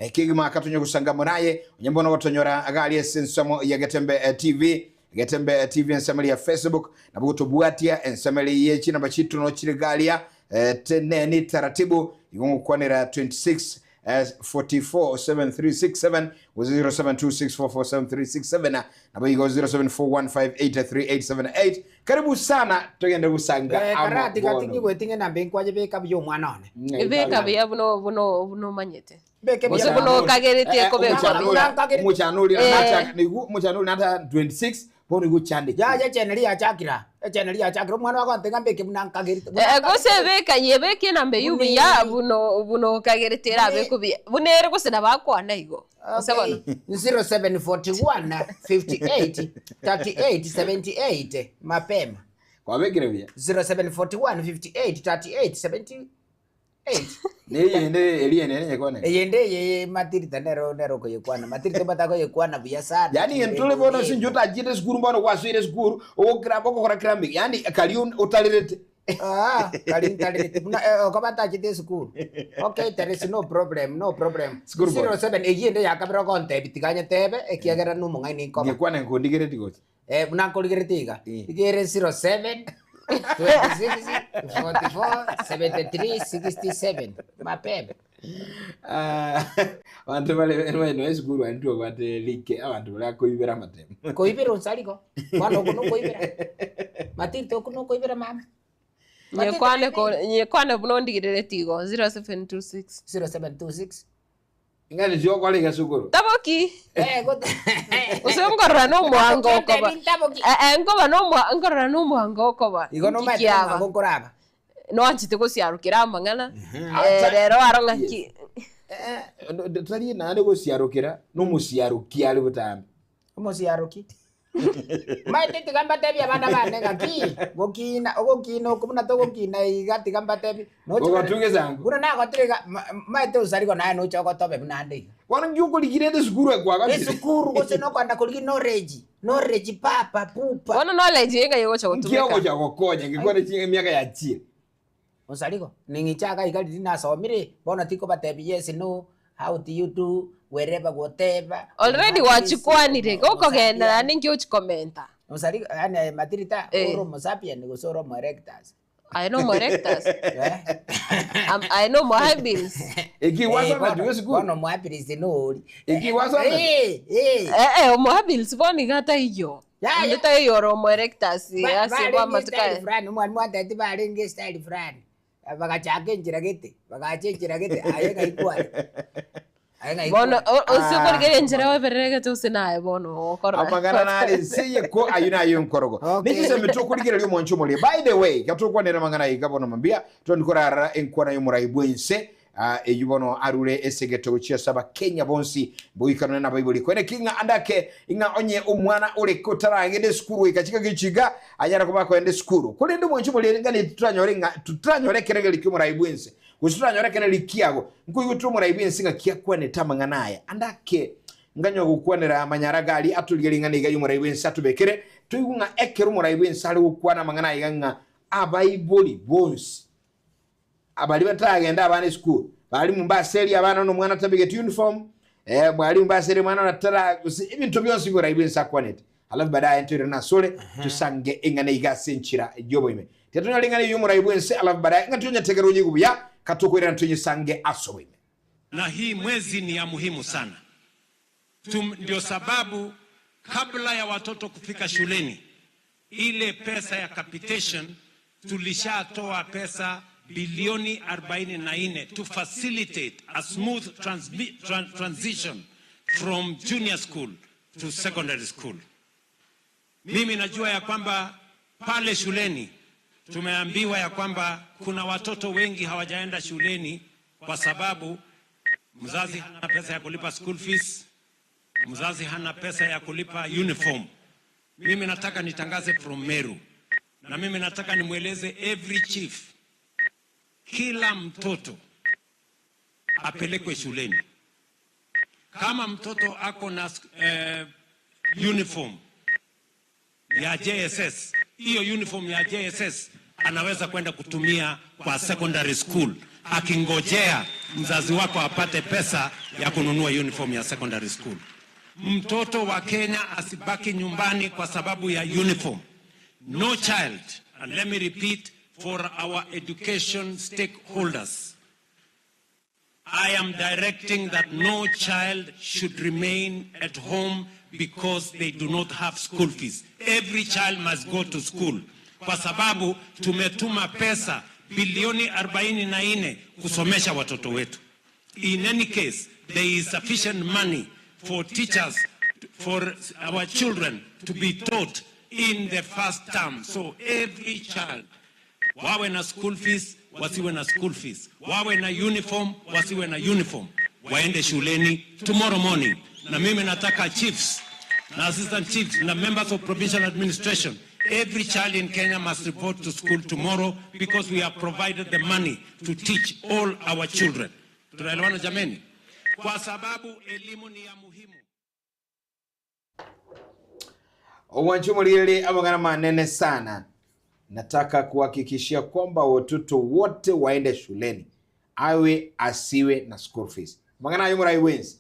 Kegima katonye gosanga amo naye, onye mbono gotonyora gari ase ensemo ya Getembe TV, Getembe TV ensemo ya Facebook, nabo gotobwatia ensemo ye chinamba chitu no chire garia teneni taratibu igo ngokwanera 26 44 7367 gose 0726447367 nabo igo 0741583878 karibu sana togende gosanga Eh, amo karati bono. gatingi gwetinga enamba enkwaye beka buya omwana one. Beka buya buna buna buna omanyete. Beke Gose buya buna okageretie kobekwa. Omochano oria Eh. nachaka nigo omochano oria nata 26 bono nigo ochandete. Yaya echene riachakire echene riachakire omwana wagontega mbeke buna nkagerete buna Eh, gose nkagerete. beka yebeke enamba eywo Buna buya eri. buna buna okagerete Buna erabe buya buna ere gose nabo akwana igo. Gose bono. Okay. 0741 58 38 78 mapema. Kwabekire buya. 0741 58 38 78. Neyende eria ene nyekwane. Eyende eye matirita nero nero okoyekwana. Matirita omanyete akoyekwana buya sana. Yaani entore bono ase inche otachete esukuru bono gwasoire esukuru ogokira ogokora cramming yaani karia otarerete. Ah, kari ntarerete buna eh, okoba ntachete esukuru. Okay, there is no problem, no problem. School boy. 07 eyio ende yakabere ogontebi tiga nyetebe ekiagera nomong'aini nkoba. Ngekwane nkondigereti gocha. Eh, buna nkorigerete iga. Eh. Iga ere 07 26 44 73 67 mapema. Ah, abanto bare baino esukuru aria ntobwate like abanto baria akoibera amatemo. Koibera onsarigo. Bono okwo nokoibera. Matilda okwo nokoibera mama. Nyekwane ko nyekwane buna ondigereretie igo 0726. 0726 Ing'ani chiokora egesukuru. Taboki. Eh, gote. Gose nkorora nomoango okoba. Taboki. Eh, eh, nkoba nomoa nkorora nomoango okoba. Igo Inki nomaete kiaba? omwango nkoraba. Noanchete gosiarokera amang'ana. Eh, Ata- rero aro ng'aki. Eh, tari naende gosiarokera, nomosiaroki are botambe. Omosiaroki. Maete tiga mbatebie abana bane ng'aki, gokina ogokina oko buna togokina iga tiga mbatebie, noche Gogotuga esango. buna nagotire iga ma- maete osarigo naye noche ogotobe buna ande iga. Bono nki okorigirete esukuru ekwagachire? Esukuru gose nokoenda korigia knowledge, knowledge papa pupa. Bono knowledge eye ng'ai ogocha Nki gotumeka? ogocha gokonya ngekwane chi emiaka yachire? Osarigo, ning'iche iga iga riria nasomire, bono tikobatebia yes, no, how do you do, wherever, whatever. Already gwachikwanire, gokogenda naende nki ochikomenta? Osarigo, yaani aye matirita, Eh. ore omosapian gose ore omoerectus. Aye no omoerectus? Eh? Am- Aye no omohabilis? Eki Eh, gwasoma bono- juwe esukuru? Bono omohabilis nori. Eki gwasoma? Eh, eh. Eh, eh, omohabilis bono iga taiyo. Yaya. Onde taiyo ore omoerectus Ba- ase barenge bw'amatuko style aya. fulani omwalimu antebeti barenge style fulani bagachaka enchera gete bagacha enchera gete aye ng'ai kware aye ng'ai Bono kware o- ose okorigereria enchera oebereregete ase naye bono ogokora. Amang'ana nare ense eye ko ayio naye enkorogo. Okay. Nechisemi tokorigereria omwancho omoria. By the way, gatokwanera amang'ana aiga bono mambia, twani korarara enkwana y'omorai bw'ense Ah, eyio bono arure ase egetogo chi'ase Abakenya bonsi boikanane nabaibori. Kwene ki ng'a ande ake ing'a onye omwana ore kotaragenda esukuru goika chingaki chinga anyare koba akoenda esukuru. Korende omwancho omoria ng'a titoranyore ng'a titoranyore ekeregerio ki'omorai bw'ense gose toranyore ekeregerio kiago nkoigwe tore omorai bw'ense ng'a kiakwanete amang'ana aya. Ande ake nganywa gokwanera amanyaraga aria atorigia ring'ana iga y'omorai bw'ense atobekere toigwe ng'a ekero omorai bw'ense are gokwana amang'ana aiga ng'a abaibori bonsi Abaria bataragenda abana esukuru, barimu mbaserie abana nomwana atabegeti uniform, eh, mwalimu mbaserie omwana natara gose ebinto bionsi biborai bwensi akwanete. Alafu baadaye ntoirane asore tosange eng'ana iga ase enchera y'oboime. Tiga tonyore eng'ana eyio y'omorai bwense alafu baadaye ng'a tonyetegere onyigu buya katokoirana tonyesange ase oboime. Na hii mwezi ni ya muhimu sana. Tum, ndio sababu kabla ya watoto kufika shuleni ile pesa ya capitation tulishatoa pesa bilioni 44 to facilitate a smooth transition from junior school to secondary school. Mimi najua ya kwamba pale shuleni tumeambiwa ya kwamba kuna watoto wengi hawajaenda shuleni kwa sababu mzazi hana pesa ya kulipa school fees, mzazi hana pesa ya kulipa uniform. Mimi nataka nitangaze from Meru, na mimi nataka nimweleze every chief, kila mtoto apelekwe shuleni. Kama mtoto ako na uniform ya JSS, hiyo uniform ya JSS anaweza kwenda kutumia kwa secondary school akingojea mzazi wako apate pesa ya kununua uniform ya secondary school. Mtoto wa Kenya asibaki nyumbani kwa sababu ya uniform. No child, and let me repeat for our education stakeholders, I am directing that no child should remain at home because they do not have school fees. Every child must go to school kwa sababu tumetuma pesa bilioni 44 kusomesha watoto wetu. In any case, there is sufficient money for teachers, for our children to be taught in the first term. So every child wawe na school fees, wasiwe na school fees, wawe na uniform, wasiwe na uniform, waende shuleni tomorrow morning. Na mimi nataka chiefs na assistant chiefs na members of provincial administration, every child in Kenya must report to school tomorrow because we have provided the money to teach all our children. Tunaelewana jameni? Kwa sababu elimu ni ya muhimu. Omwanchi omorigereria amang'ana amanene sana. Nataka kuhakikishia kwamba watoto wote waende shuleni, awe asiwe na school fees. Amang'ana aye omorai bwensi.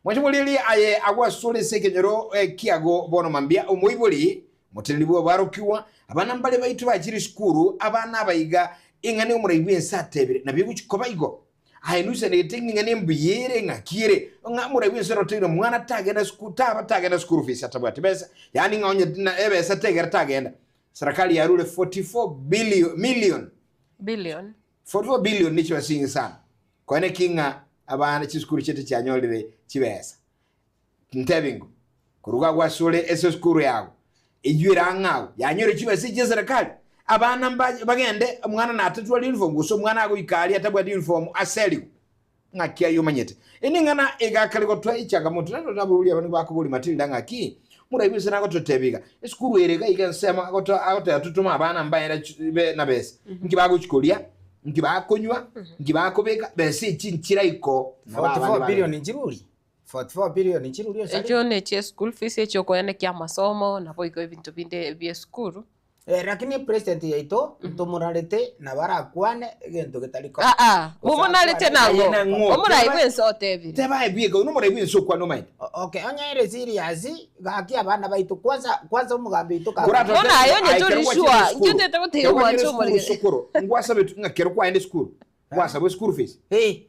Mwanchi omorigereria aye agwasore ase ekenyoro eh, kiago bono mambia omoibori moteneri bwa abarokigwa abana mbare baito bachire sukuru abana abaiga ing'ana omorai bwensi atebire nabio egochi koba igo. Aye noisanegete ng'a ing'ana embuya ere ng'aki ere, ng'a omorai bwensi ore oteire omwana tagenda sukuru taba tagenda school fees atabwati besa, yaani ng'a onye na ebesa tegera tagenda. Serikali yarure 44 billion, million, Billion. 44 billion ne chibesa chinge sana. Koene ki ng'a abana chisukuru chiaito chianyorire chibesa. Ntebi ng'o, korwa iga gwasure ase esukuru yago, eywo ere ang'e agwo, yanyore chibesa echi chia eserekari, abana mba bagende, omwana natatware uniform gose omwana agoika aria atabwati uniform aserigwe, ng'aki aywo omanyete. Eye neng'ana egakare gotoa echangamoto, naende naboria abana bakoboria Matilda ng'aki, moraigwe ase nagototebia iga, esukuru ere iga iga ensemo agoto agoteba totome abana mbaere chi be na besa, nki bagochi koria, nki bakonywa, nki bakobeka, besa echi nchiraiko nabo abande 44 bagenda. billion nchiruri 44 billion nchiruri osare Echio nechie school fees echiokoenekia amasomo naboigo ebinto binde bie esukuru. Eh, lakini president yaito ntomorarete nabo arakwane egento getari koba. Ah, ah, Gose momonarete akwane- nang'o? Aye nang'o? Omorai Teba- bwensi otebire. Teba ebieka, oyio nomorai bwensi okwane omaete. Okay, onye ere serious, gaki abana baito kwanza kwanza omogambi oito ka- Kora Bono aye onye tori sure, inki otete gotebia omwanche omorigere? sukuru ngwasabe ng'a kero kwaende esukuru ngwasabwe school fees Eh,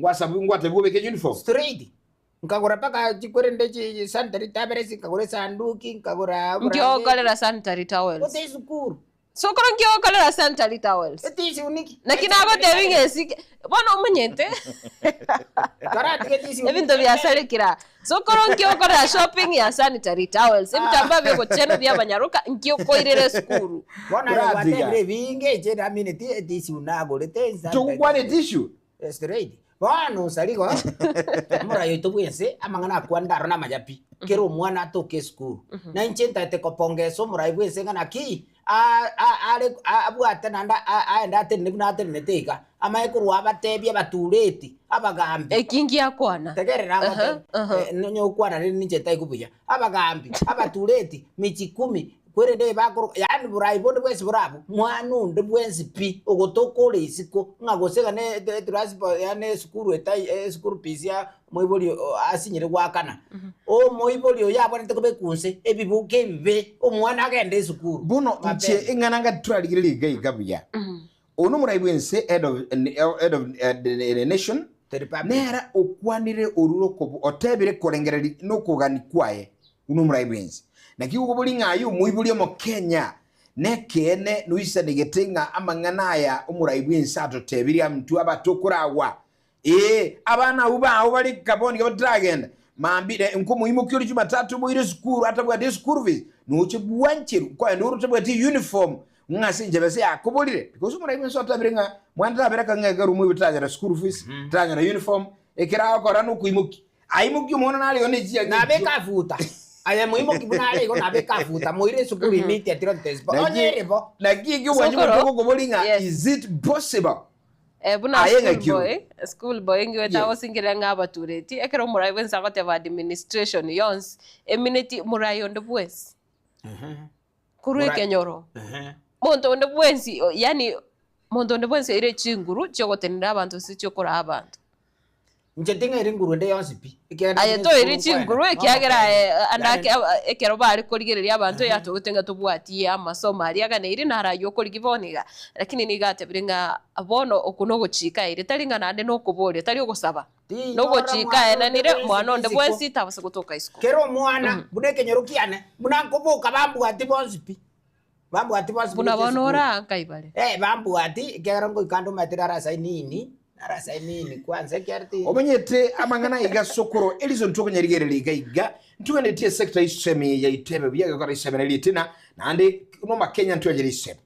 ngwasabwe ngwatebigwe obeke uniform straight. Nkagora mpaka chikorende chi sanitary tablets, nkagora esanduki, nkagora Nkiokorera sanitary towels. Ote esukuru. Sokoro nkiokorera sanitary towels. Etissue niki? Naki nagotebi ng'a esike bono omanyete Karatiga etissue. ebinto biasarekire aa. Sokoro nkiokorera shopping ya sanitary towels, ebitambaa biogochena bia abanyaroka nkiokoirera esukuru. Bono aye Koratiga. gwatebire ebinge inche namineti etissue nagorete sanitary Togokwana etissue Straight. Bono osari igo, omorai oito bwense, amang'ana akwane aro namaya pi, kera omwana atoke esukuru. Na inche ntaete kopongesa omorai bwense ng'a naki, a- a- are abwate naende aende atenene buna atenenete iga, amanye korwa abatebie abatureti, abagambi. Eki ngiakwana. Tegerera Aha, aha. agote, nonye gokwana rende ninche ntaigu buya. Abagambi, abatureti, michi kumi, Kwerende bakoroka, yaani borai bonde bwensi bore abwo, mwana onde bwensi pi, ogotoka ore isiko, ng'a gose iga ne etransport yaani esukuru etai eschool fees ya omoibori asinyire goakana, omoibori oyo abwenerete kobekwa inse, ebibuko ebibe, omwana agende esukuru. Bono inche Mapema. eng'ana ngaturarigereria iga iga buya. Oyo nomorai bwense head of, head of the nation The republic. nere okwanire orure okobu otebire korengereria nokogani kwaye buna omorai bwense. Naki okobori ng'a aye omoibori omokenya nekeene noisanegete ng'a amang'ana aya omorai bwense atotebirie intwe abatokoragwa Ee, abana abwo bao bare kaboni bataragenda mambia, na nkomoimokia ore Jumatatu omoire esukuru atabwati eschool fees, noche bwancherwa nkoenda ore otabwati uniform ng'a ase enchera ase yakoborire because omorai bwensi otabire ng'a mwana tabera kang'e ekero omoibori tanyora school fees, tanyora uniform, ekero agokora nokoimokia. Aimokia omwana nare igo ne chianga Nabe echio. kafuta. Aye moimoki buna are igo nabe kafuta moire esukuru immediately on the spot. Naki Onye ere bo. naki ekio bwanchete Sokoro. gokobori ng'a Yes. is it possible? Eh, buna Aye school ng'aki boy, school boy ngiwete Yes. agosingera ng'a abatureti, ekero omorai bwensi agoteba administration yonsi, emineti morai onde bwensi, korwa Morai- ekenyoro, monto onde bwensi o- yaani monto onde bwensi oire chinguru chiogotenena abanto gose chiokoraa abanto. Inche ting'airi nguru ende yonsi pi, ekiagera Aye inche toiri nesukuru nkoenda, chinguru, ekiagera nomokeene. aye ande Yaani ake aba- ekero bare korigereria abanto yatogete ng'a tobwati amasomo aria aganeiri naro aywo okorigia bono iga. Lakini nigo atebire ng'a bono okwo nogochika aire, tari ng'a naende nokoboria, tari ogosaba. Tinyora Nogochika mwana onde aenanire, bwensi mwana onde isiko. bwensi tabasa gotoka isiko. Kera omwana, buna ekenyoro kiane, buna nkoboka bambwati bonsi pi, bambwati bonsi pi Buna gochia bono esukuru. ore aa nkai bare. Eh, bambwati, ekiagera ngoika nde omanyete darasa inini, darasa inini kwanza ekiagera ti. Omanyete amang'ana iga sokoro eriso ntokonyarigereria iga iga ntwenetie esector isemi yaito ebe buya egekora isemi na ritina naende nomakenya ntwenyere isemi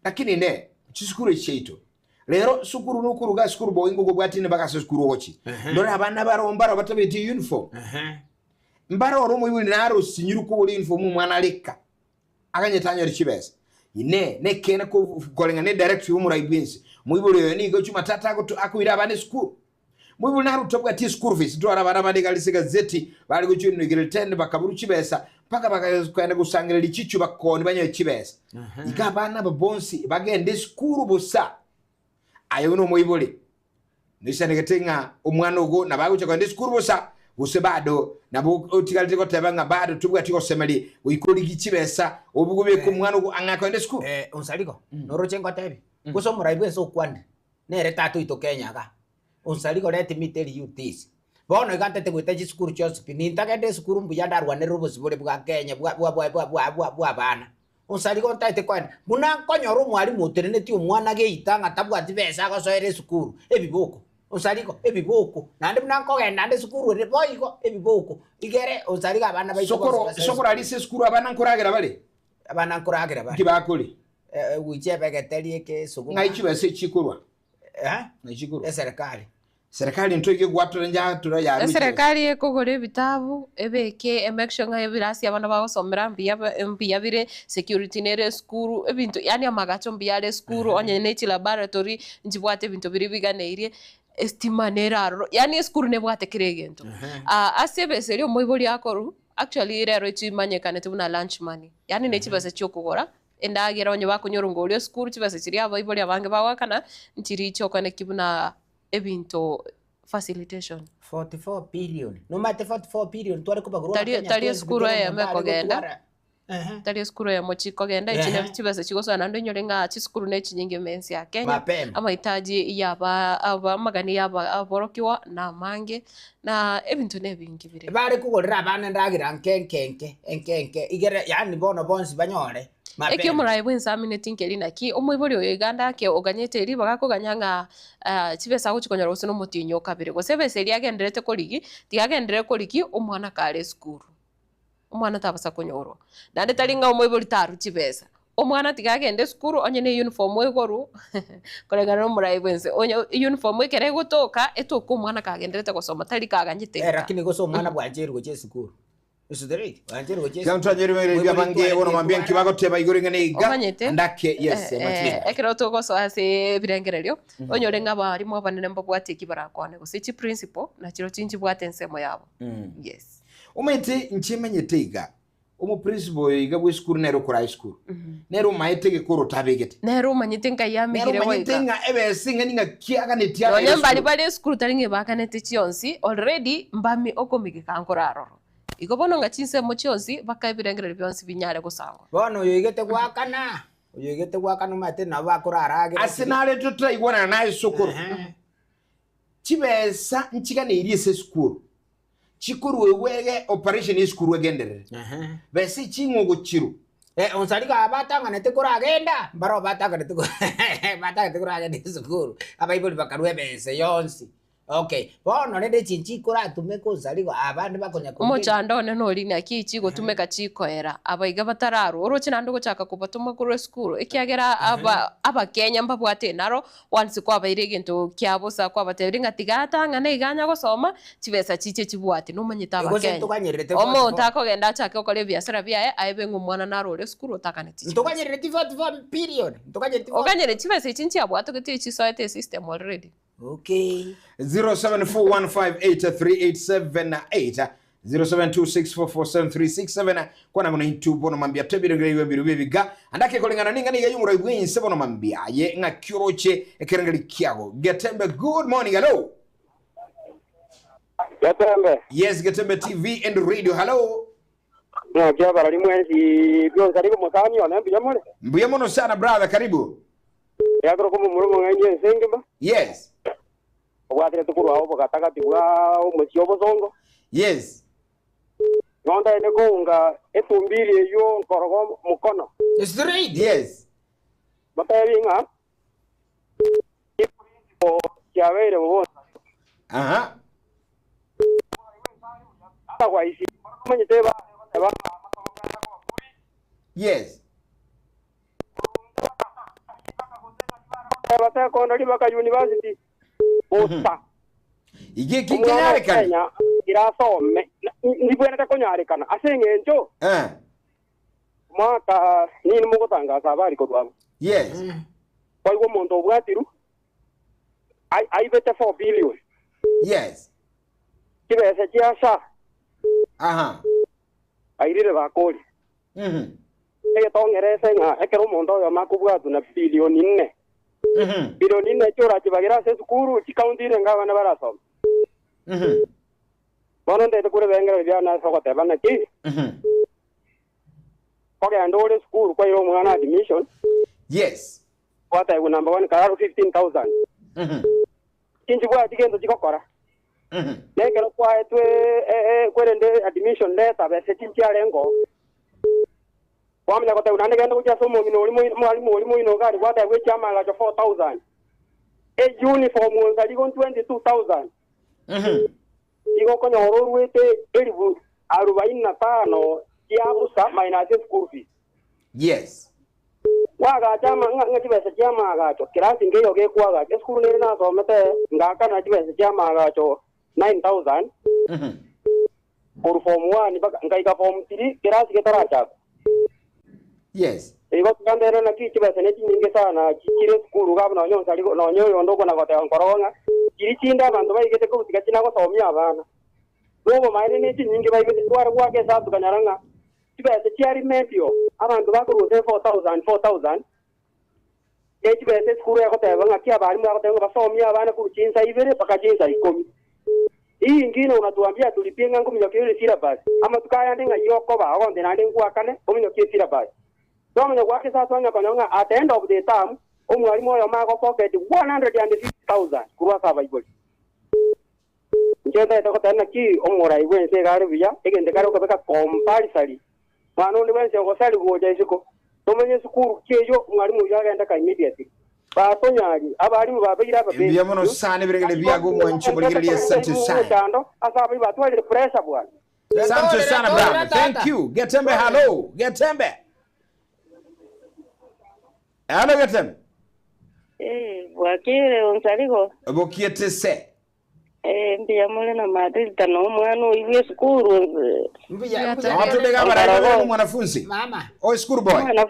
lakini ine chisukuru echi chiaito rero sukuru nokoruga sukuru boingo okobwatia mpaka ase esukuru ogochi ndore abana baro mbaro batabeti uniform mbaro ore omoibori naro osinyiru kogora uniform omwana areka Aganyete anyore chibesa. Inee! Nekeene koreng'ana ne directive y'omorai bw'ense, moibori oyo nigo Jumatatu akoira abana esukuru? Moibori naro otabwati eschool fees, ntware abana bande iga ase egazeti bare gochia grade 10 bakaborwa chibesa mpaka bakagenda gosangereria chichu bakoni banyore chibesa. Iga abana aba bonsi bagende esukuru bosa. Aye buna omoibori, noisanegete ng'a omwana ogo nabo agocha kogenda esukuru bosa, gose bado nabo otigarete goteba ng'a bado tobwati gosemeria goika origie chibesa obe gobeka omwana ogo ang'e akogenda esukuru? Eh, Onsarigo, noroche ngotebi, gose omorai bwensi okwanire, nere tata oito Kenya igaa. Onsarigo let me tell you this, bono iga ntete goeta chisukuru chionsi pi, nintagende esukuru mbuya ndarwanerere obosibore bwa Kenya bwa bwa bwa bwa bwa bwa bwa abana. Onsarigo ntaete koenda, buna nkonyora omwalimu otenenetie omwana geita ng'a tabwati besa agosoera esukuru, ebiboko, onsarigo, ebiboko, naende buna nkogenda ande esukuru ere boigo, ebiboko, igere onsarigo abana baito bonsi Sokoro, basoe sokoro esukuru. aria ase esukuru abana nkoragera bare? Abana nkoragera bare. Nki bakoria? Goicha ebegeteri eke esuguma. Ng'ai chibesa echi chikorwa? Eh? Ng'ai chikorwa? Eserekari. Serikali ntoige gwatora njatura yarwe chibesa. Eserekari ekogora ebitabu, ebeke emake sure ng'a ebirasi abana bagosomera mbuya mbuya bire, security nere esukuru, ebinto yaani amagacho mbuya are esukuru, onye ne chilaboratory nchibwate ebinto biria biganeirie, estima nere aroro, yaani esukuru nebwate kera egento. Ase ebesa eria omoibori akorwa, actually rero echimanyekanete buna lunch money, yaani ne chibesa chia okogora endagera onye bakonyora ngoria esukuru chibesa chiria abaibori abange bagoakana, nchiria chiokoeneki buna ebinto facilitation. 44 billion. Nomanyete 44 billion tware kobagorwa Tari- Abakenya tari twensi esukuru kera eyemo omonto are ekogenda. gotwara. Ehe. Tari esukuru eyemo chikogenda, echi Ehe. ne chibesa chigosoa naende onyore ng'a chisukuru ne chinyinge ime ense ya Kenya, Mapema. amahitaji ya aba aba amagani ya aba aborokigwa na amange, na ebinto na ebinge bire. Bare kogorera abana endagera nke nke nke, enke enke, igere yaani bono bonsi banyore. Eki omoraai bw'ense amineti nkeri naki, omoibori oyo iga ndake oganyete ribaga akoganya ng'a chibesa agochia konyora gose nomotienyi o kabere, gose ebesa eria agendererete korigia, tiga agenderere korigia omwana kare esukuru. Omwana tabasa konyorwa. Naende tari ng'a omoibori tarwa chibesa, omwana tiga agende esukuru onye ne uniform egorwa, koreng'ana na omoraai bw'ense, onye uniform ekero egotoka, etoke omwana kagendererete gosoma tari kaganyete Eh, nka. lakini gose omwana bwancheirwe gochia esukuru. Abange bono mambia nki bagoteba igoro ing'ana iga Omanyete? ndake yes Eh, Martina. ekero togosoa ase ebirengererio onyore ng'a abarimu abanene mbabwate eki barakwane gose chiprinciple nachirochio nchibwate ensemo yabo yes Omanyete inche manyete iga omoprinciple oyo iga bwa esukuru nere okora esukuru nere omaete egekoro otabegete nere omanyete nkai nere amigire omanyete goika ng'a ebesa ing'ani ng'aki aganetie Nonya abere mbari esukuru bare esukuru tari ng'a ebakanete chionsi already mbami okomigeka nkore aroro. Igo bono ng'a chinsemo chionsi baka ebirengererio bionsi binyare gosangwa. Bono oyoigete goakana, oyoigete goakana omanyete nabo bakoraragera Ase nare totaigwanana naye sokoro, chibesa nchiganeirie ase esukuru, chikoruegwa ege operation y'esukuru egenderere. Besa echi ng'o ogochirwa? Eh, onsari kaa batang'anete koragenda, mbaroo batang'anete batang'anete koragenda esukuru, abaibori bakarua ebesa yonsi. Okay, bono rende echi nchikoratume konsarigo abande bakonya korigereria. Omochando one nori naki chigotumeka chikoera abaiga batararwa oroche naende ogochaka kobatoma korwa esukuru ekiagera aba abakenya mbabwate naro once kwabaire egento kia bosa kwabatebirie ng'a tiga atang'ane iga anya gosoma chibesa chiche chibwate nomanyete Gose abakenya ntoganyererete omonto 44. akogenda achake gokora ebiasara biaye aebe ng'a omwana naro ore esukuru otakaneti chibesa. Ntoganyerereti 44 billion, ntoganyereti 44. Oganyere chibesa echi nchiabwatogete echisoete esystem already. Okay. 0741583878 0726447367 kwana ng'o naintwe bono mambia twebirengererio ebiru biebiga andake koreng'ana ning'ana iga y'omorai bw'ense bono mambia aye ng'aki oroche ekerengeri kiago getembe good morning hello. Getembe. Yes, Getembe TV and radio. Hello. Naki abarari mwensi bionsi ariko mosani one mbuya more. Mbuya mono sana brother, karibu. Yakoro komomura omong'aini ense engima. Yes. Obwatire tokorwa obogatagati bwa omochie obosongo. Yes. Nondaene kounga etumbiri eywo nkorogo mokono. Straight. Yes. Batebi ng'a chiabeire bobo. Aha. Otherwise, omanyete ba ba Yes. ba secondary baka university. Bosa. Ige Omwana wa kinyarekana. Kenya irasome ndibwenete konyarekana ase eng'encho Eh. mwaka nini mogotangasa abari korwabo Yes. kwaigwa omonto obwatiru aibete 4 billion Yes. chibesa chiasa Aha. airire bakori Mhm. egetong'erese ng'a ekero omonto oyo makobwatu na bilioni nne Bilioni nne chiorachibagira ase esukuru chikaunti ire ng'a abana barasoma bono ndete kure bengera biana ase ogoteba naki kogenda ore esukuru kwaira omwana admission Yes. gwatebwa number one kararo 15,000 chinchibwati gento chigokora nekero kwaetwe kwerende admission letter bese chinchiarengo kwamenya gotebwa naende gende gochia ase omong'ina oria moi- mwalimu oria moino iga aria gwatebwa echiamagacho 4000 e uniform onsarigo 22000 igo okonyora orwete elifu arobaini na tano chia busa minus eschool fees Yes. wagacha ama ng'a ng'a chibesa chia amagacho kirasi ngeyo gekwagacha esukuru nere nasomete ngakana chibesa chia amagacho 9000 korwa form 1 mpaka nkaika form 3 kirasi getarachaka Yes. igo tukandere naki chibesa ne chinyinge sana chire esukuru gabo nonye onsari nonye oyondo okona goteba nkorogo ng'a chiri chinde abanto baigete kobutika chinagosomia abana nobo maene ne chinyinge baigete tware gwaka esabu tukanyora ng'a chibesa chiarimepio abanto bakorusa 4000 4000 ne chibesa esukuru egoteba ng'a ki abarimu bagoteba ng'a basomie abana korwa chinsa ibere mpaka chinsa ikomi. Hii ingine unatuambia tulipie ng'a nkominyokia ere syllabus amatuko ayande ng'a yokoba ogonte naende ngwakane ominyokie syllabus twamanya gwake sa twanya konyora ng'a at the end of the term omwarimu oyo mago pocket 150,000 korwa ase abaibori. Inche ntaete goteba naki omorai bwa ense iga are buya egento kare okobeka compulsory mwana onde bwensi ogosari gocha isiko tomenye esukuru ki eyo omwarimu oyo agende ka immediately batonyari abarimu babeire ababe Mbuya mono sana ebiregere biago omwancho morigereria asante sana. Omochando ase abai batwarire pressure bwana. Asante sana brother. Thank you. Getembe hello. Getembe. Hello Getembe. Eh, bwakire onsarigo. Bokiete se. Eh, mbuya more na Matilda no omwana oigwe esukuru. Mbuya Awatudega abarayi mwanafunzi. Mama. Oh school boy. Mwana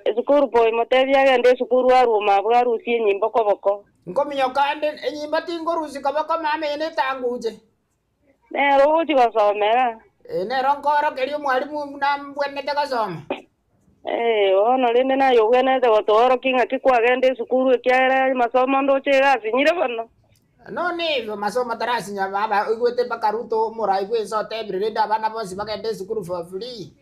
esukuru boy mutebi agende esukuru aruma abwo arusie enyimbo koboko. Nkominyoka ande enyimba tinkorusia koboko mama eye netanguje. Nero ogochi gosomera. Nero nkorokeria omwalimu nambwenete gosoma. Eh, bono rende naye obwenete gotworokia ng'aki kwagenda esukuru ekiagera masomo ndoche egasinyire bono. No nivyo masomo tarasinya baba oigwete mpaka Ruto omorai bwa ense otebire rende abana bonsi bagende esukuru for free.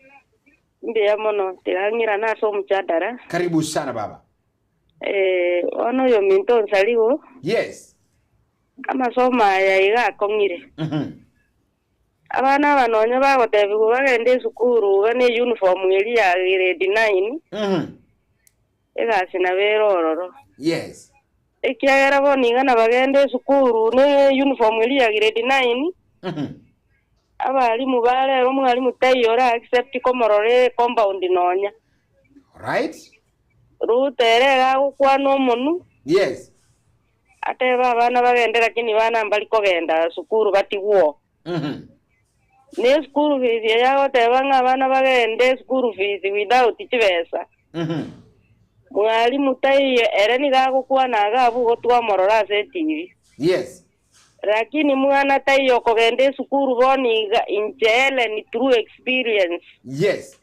Mbuya mono tigang'irana ase omochadara. Karibu sana baba. Eh, bono oyo minto onsarigo. Yes. Amasomo aya iga akong'ire. Abana aba nonye bagotebiwa bagende esukuru iga na uniform eri ya grade 9. Egasi nabo ere ororo. Yes. Ekiagera bono iga nabagende esukuru na uniform eri ya grade 9. Abarimu barero omwarimu taiyo ora accept komorora compound nonya. Right? Ruto ere iga agokwana omonu. Yes. Ateba abana bagende lakini bana mbari kogenda sukuru batigwo. Ne school fees yagoteba ng'a abana bagende school fees without chibesa. Mwarimu taiyo ere niga agokwana iga abwo gotwamorora ase etibi. Yes. Lakini mwana taiyo okogenda esukuru bono iga inche Ellen through experience. Yes.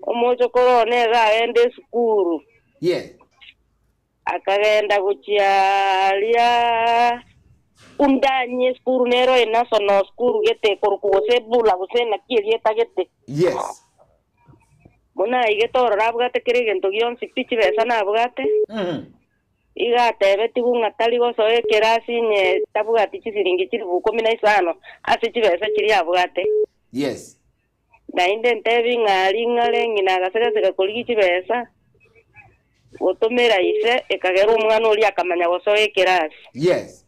Omochokoro one iga agende esukuru. Yes. Akagenda gochia aria Undani esukuru nero enational school gete korokwa gose ebula gose naki erieta gete. Yes. Buna aigete ororo abwate kera egento gionsi pi chibesa nabwate. Iga atebetigwe ng'a tari gosoa ekerasi inye tabwati chisiringi chilifu ikomi na isano ase chibesa chiria abwate. Yes. Naende ntebi ng'a ring'are ng'ina agasegasega korigia chibesa, gotomera ise, ekagera omwana oria akamanya gosoa ekerasi. Yes.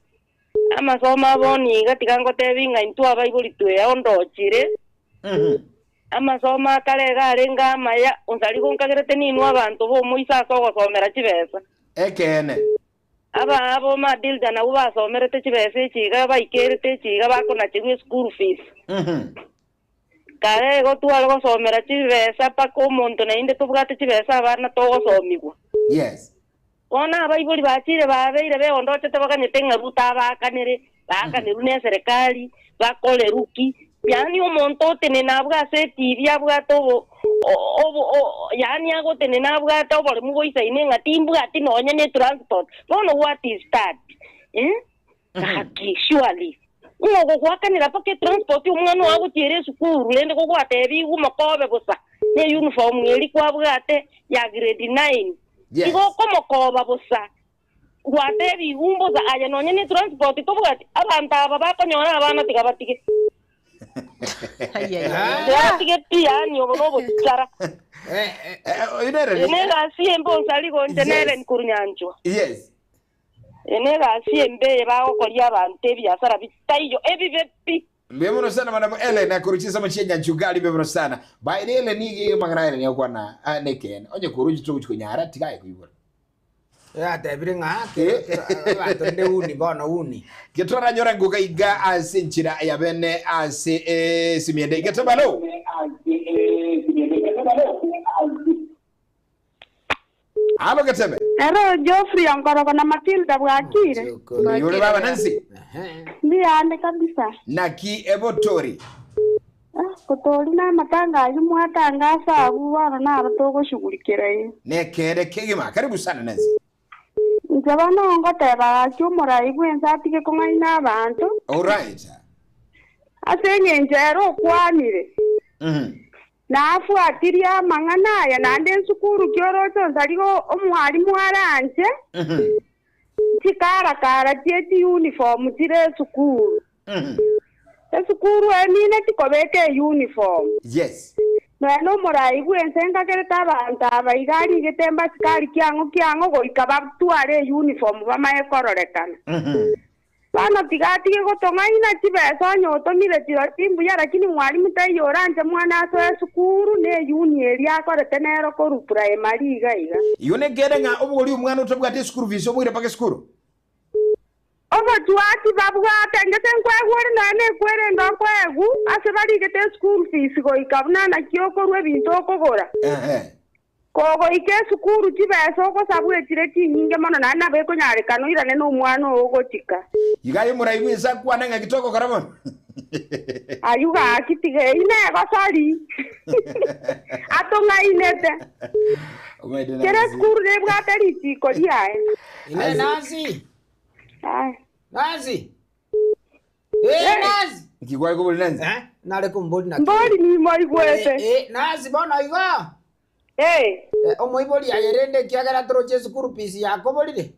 Amasomo abo niga tiga ngotebi ng'a intwe abaibori tweao ndochire, amasomo akare iga arenge amaya, onsi aria gonkagerete ninwe abanto b'omoiso ase ogosomera chibesa. Ekeene. Aba abo Madilda nabwo basomerete chibesa echi iga baikerete echi iga bakonacherwa eschool fees. Kare igo tware gosomera chibesa mpaka omonto naende tobwate chibesa abana togosomigwa. Yes. Bono abaibori bachire babeire beondochete baganyete ng'a Ruto abaakanere, baakanerwe neserekari, bakorerwe ki. Yaani omonto otenene abwo ase etibi abwate obo obo yaani agotenena abwate oboremu boisaine ng'a timbwati nonye ne transport. Bono what is that? Eh? Gaki surely. Ng'o ogogoakanera mpaka etransport omwana oo agochiera esukuru rende gogwatebigwe omokobe bosa ne uniform eria kwabwate ya grade nine. Yes. Igo okomokoba bosa gwatebigwe mbosa aye nonye ne transport tobwati abanto aba bakonyora abana tiga batige. Ai, ai, ai. Tiga batige pi yaani obo nobochara. Eh, eh, Eh, oyo nere Eye negasi embe onsi arigonche Yes. nere nkorunyanchwa. Yes. Eye negasi embe eye bagokoria abanto ebiasara bitaiyo ebibe pi. Mbuya mono sana madam Ellen akoru chinsemo chia Nyanchugari mbuya mono sana. By the Ellen niga amang'ana Ellen agokwana ah, nekeene. Onye koru chitogochi konyara tiga aye koibora. Yatebire ng'a abanto nde uni bono uni. Getoranyora ngoka iga ase enchera ya bene ase esimiende. Getebalo. Alo Getebe. Ero Geoffrey Onkorogo na Matilda bwakire? Mbuya ore baba Nancy? Mbuya ande kabisa. Naki ebotori? Ah, kotori namatanga ayio mwatangasa abwo bono naro togoshughulikera eye. Nekeene kegima. Karibu sana Nancy. Inche bono ngoteba gaki omorai bw'ense atige kong'aina abanto. Alright. Ase engencho ere okwanire. Na afuatirie amang'ana aya, naende ensukuru ki oroche onsarigo omwalimu aranche, chikarakara chie chiuniform chire esukuru. Esukuru emine tikobeka euniform. Yes. Nonya nomorai bw'ense nkagerete abanto aba iga arigete mbasikari kiang'o kiang'o goika batware euniform bamaye kororekana. Bono tiga atige gotong'aina chibesa onye otomire chiro chimbuya, lakini mwalimu taiyo oranche mwana asoe esukuru ne eyuni eria akorete nero korwa primary iga iga. Igo nekeene ng'a obogori omwana otabwati eschool fees omoire mpaka esukuru? Obochwati babwate, ngese nkoegwa ore nonya nekwerende okoegwa ase barigete eschool fees goika buna naki okorwa ebinto okogora. Ehe. Kogoika esukuru chibesa ogosabwa echire chinyinge mono naende nabo ekonyarekana oirane nomwana oo ogochika. Iga aye omorai bw'ense akwane ng'aki togokora bono? Ayio gaki tiga eyio negosori atong'ainete. Omanyete Kera Nancy. esukuru nebwate richiko riaye. Ine Nancy. Aye. Nancy. Eh, Nancy. Nki kware kobori Nancy? Eh, nare kombori naki. Mbori nimoigwete. Eh, eh, Nancy bono igo. Eh. Eh, omoibori aye rende ekiagera toroche esukuru fees yakoborire.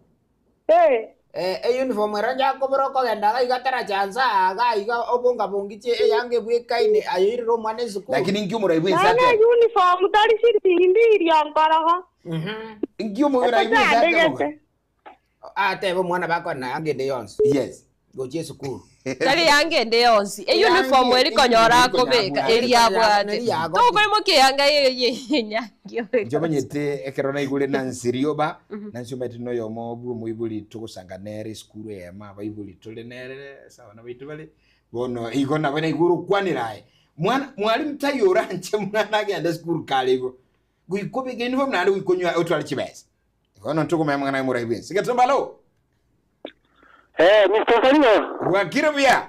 Eh. Eh, euniform ero njakobora okogenda iga iga taracha nsa iga iga obongabongi eyanga ebwekaine aye oirire omwana esukuru. Lakini nki omorai bwense Naende ateba? uniform tari siringi mbiri onkorogo. Nki omorai bwense ateba? Etochandegete. Atebe omwana bakona agende yonsi. Yes. Gochia esukuru. Tari yanga ende yonsi euniform Eyange- eri konyora euniform akobeka eri eri konyora abwate neri yagote. tokoimokia eyanga yenyangi Inche omanyete ekero naigure Nancy rioba, Nancy omanyete noyomo bwa omoibori togosanga nere esukuru eyemo abaibori tore nere ase abana baito bare, bono igo nabo naigure okwanera aye. Mwana mwalimu taiyo oranche mwana agende esukuru kare igo, goika obeke uniform naende goika onywa otware chibesa. Bono ntogomanya amang'ana aye morai bwensi. Getomba alo! Eh, Mr. Salio. Bwakire buya.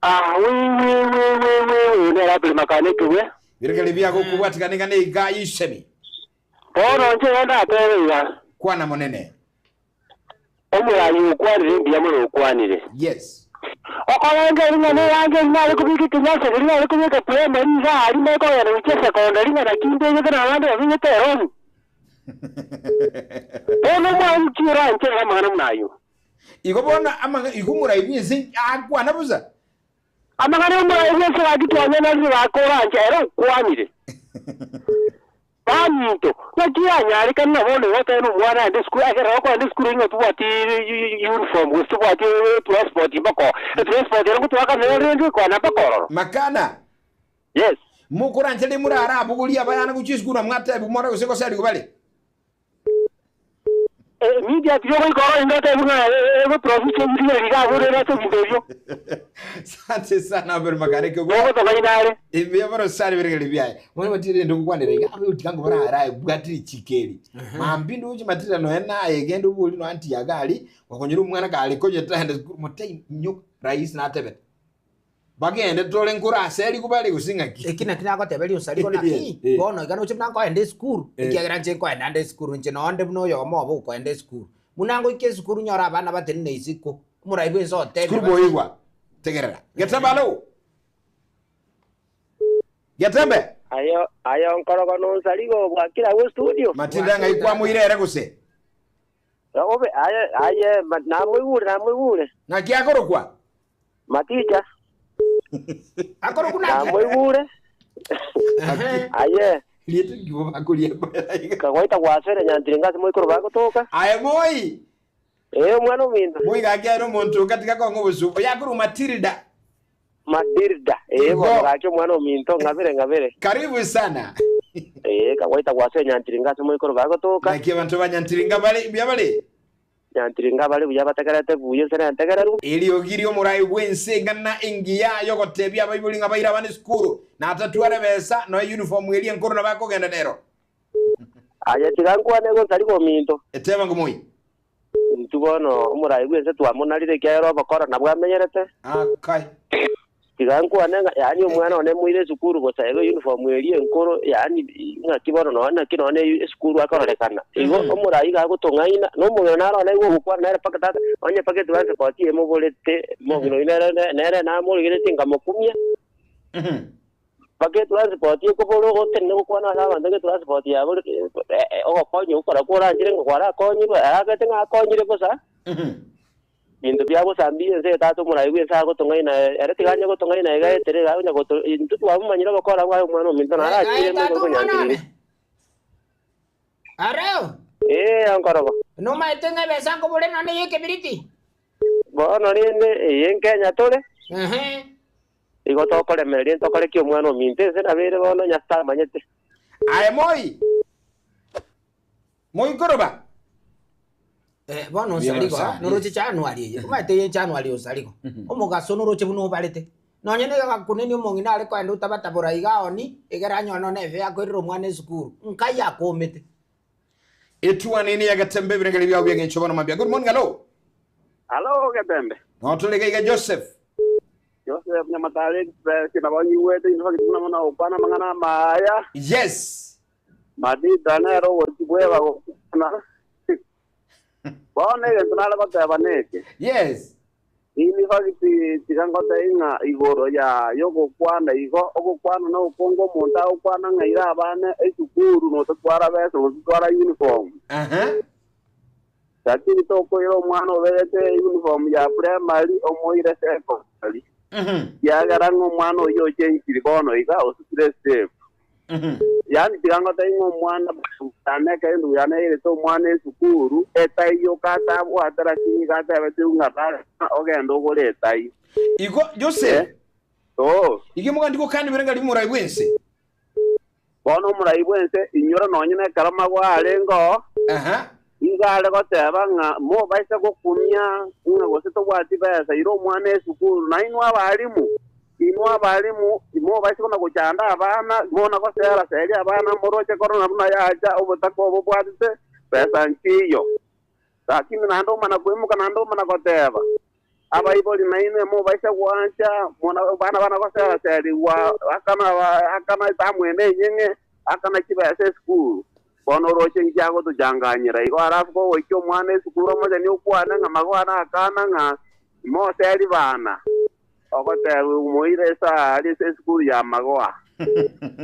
Ah, we we we we we we nera pili makane kiwe. Birikali biago kubwatikana ng'a neiga isemi. Bono nje yenda atere iga. Kwana monene. Omoraai okwanire mbuya mono okwanire. Yes. Okorenge ring'ana eange eri nare kobeka ekenyansa keria nare kobeka primary iga aria manye kogenda gochia secondary ng'a naki mbegete na abande babegete erongi. Bono omwana ki oranchere amang'ana buna ayio? Igo bono amang'a igo omorai bw'ense akwana bosa. Amang'ana y'omorai bw'ense gaki twanyanarire gaka oranche ere okwanire. Baminto, naki yanyarekane na bono igo otebe nomwana aende esukuru, ekero okoenda esukuru ng'a tobwati uniform gose tobwati transport mpaka oo, etransport ero ngotoakanera rende kwana mpaka ororo. Makana, Yes. mokorancheria morare abogorie abayana gochia esukuru na mwatebiwa more gose goserigwa bare. Media tiga ogoika oro inde otebiwe ng'a egotrofisi ebitigere iga abwo rende ase ebinto ebio. Asante sana Abel Makare kegwa. Nogotoka inde are. Ebiya bono sare biregere biaye. Mwana matire ndo gokwanera iga abe otiga ngo bara araye bwati richiko eri. Mambi ndoche matire noe naye genda obori no anti agari gokonyera omwana kare konyeta ende sukuru motei nyo rais natebete. Bagende tore nkore ase erigo bare gose ng'aki? Eki naki nagoteberia osarigwe naki, bono iga noche buna nkoenda esukuru, ekiagera inche nkoenda nde esukuru, inche noo nde buna oyomo obo okoenda esukuru. Buna ngoika esukuru nyore abana batenene isiko, omorai bwense otebire Sukuru boigwa. Tegerera. Getembe alo. Getembe. Aye aye onkorogo nonsarigo bwakire agwo studio. Matinda ng'ai kwamoira ere gose? Obe aye aye namoigure namoigure. Ng'aki akorokwa? Maticha. Akorokwa naki? Namoigure. Aye. Rieta nkibo bakoria iga. Kagoita gwasere nyantire ngase moikoro bagotoka. Aye moi. Eh omwana ominto. Moi gaki aye nomonto katika kong'o obosu. Oyakorwa Matilda. Matilda. Eh bono gaki omwana ominto ng'abere ng'abere. Karibu sana. Eh kagoita gwasere nyantire ngase moikoro bagotoka. Naki abanto ba Nyantiringa bare mbuya bare? Nyantiringa bare buya bategerete buya ense nentegereru. Eriogi ri'omorai bw'ense eng'ana engiya y'ogotebia abaibori ng'a baire abana esukuru, na atatware besa, nonya uniform eria enkoro nabo akogenda nero. Aye tiga nkwane gonsariga ominto. Eteba ng'o moi. Intwe bono omorai bw'ense twamonarire ekiagera obokora nabwo amenyerete. Akai. Tiga nkwane ng'a yaani omwana one moire esukuru bosa iga uniform eria enkoro yaani ng'aki bono nonya naki nonya esukuru akororekana. Igo omorai iga agotong'aina, na omong'ina naro one igo ogokwana nere mpaka tata, onye mpaka etransport emoborete, omong'ina oyio nere nere namorigeretie nkamokumia. Mpaka etransport ekobora ogotenena gokwana ase abanto ng'a etransport yaborete ogokonya okora koranchire ng'a kwarakonyirwe, aagete ng'a akonyire bosa. Binto bia gosambia ense tata omorai bw'ense agotong'aina, ere tiga anye gotong'aina iga etere iga akonya goto intwe twamomanyire obokora bwaye omwana ominto naro Aye achire tata moigoro omwana one. konyanchirire. Areo. Ee onkorogo. Nomaete ng'a ebesa nkobore nonya neye ekebiriti? Bono rende eye nkenya tore. Ehe. Igo tokoremereria ntokore ki omwana ominto ense nabo ere bono Nyasae amanyete. Aye moi. Moikoroba. Eh, bono osarigo, noroche January eye, omanyete eye January osarigo, omogaso noroche buna obarete. Nonye nigo agakunenia omong'ina are koenda otabatabora iga aoni, egere anyore nonye efe akoirera omwana esukuru, nkai akomete. Etuani ene ya Getembe ebirengeri biao bi'engencho bono mambia. Good morning, hello. Hello, Getembe. Notore iga iga Joseph. Joseph Nyamatare Express nabo nyigwete in fact buna mono ogokwana amang'ana amaya. Yes. Madida nere ogochia bweba gokwana. Bono egento nare goteba neke. Yes. In fact tiga ngotebie ng'a igoro ya yogokwana igo, ogokwana na okonge omonto agokwana ng'a ira abana esukuru nototwara besa gose twara uniform. Aha. Lakini tokoira omwana oberete uniform ya primary omoire secondary. Kiagera ng'a omwana oyio ochenchiri bono iga osukire step. Yaani tiga ngotebie ng'a omwana yane ekero endugu yane yairete omwana esukuru, etai yoka atabwate lakini iga atebetigwe ng'a lasima ogende ogore etai. Igo Joseph, Oo. iga mogandi gokana ebirengererio bw'omorai bw'ense. Bono omorai bw'ense, inyora nonye nekero magwa arenge oo, Aha. iga are goteba ng'a mobaise gokumia ng'a gose tobwati besa, ira omwana esukuru. Na inwe abalimu, inwe abalimu, mobaise kona gochanda abana, mona gosera seria abana moroche korona buna yacha obotaka obo bwatete, besa nchiyo. Lakini naende omana koimoka naende omana goteba, abaibori nainwe mobaise gwancha, mona abana bana gosera serigwa, akana akana etamwene enyeng'e, akana chibesa esukuru. Bono oroche inki agotochanganyera igo alafu kogoikia omwana esukuru omochani okwane ng'a magwana akana ng'a moseri bana. Ogoteba moire esa aria ase esukuru ya magoa.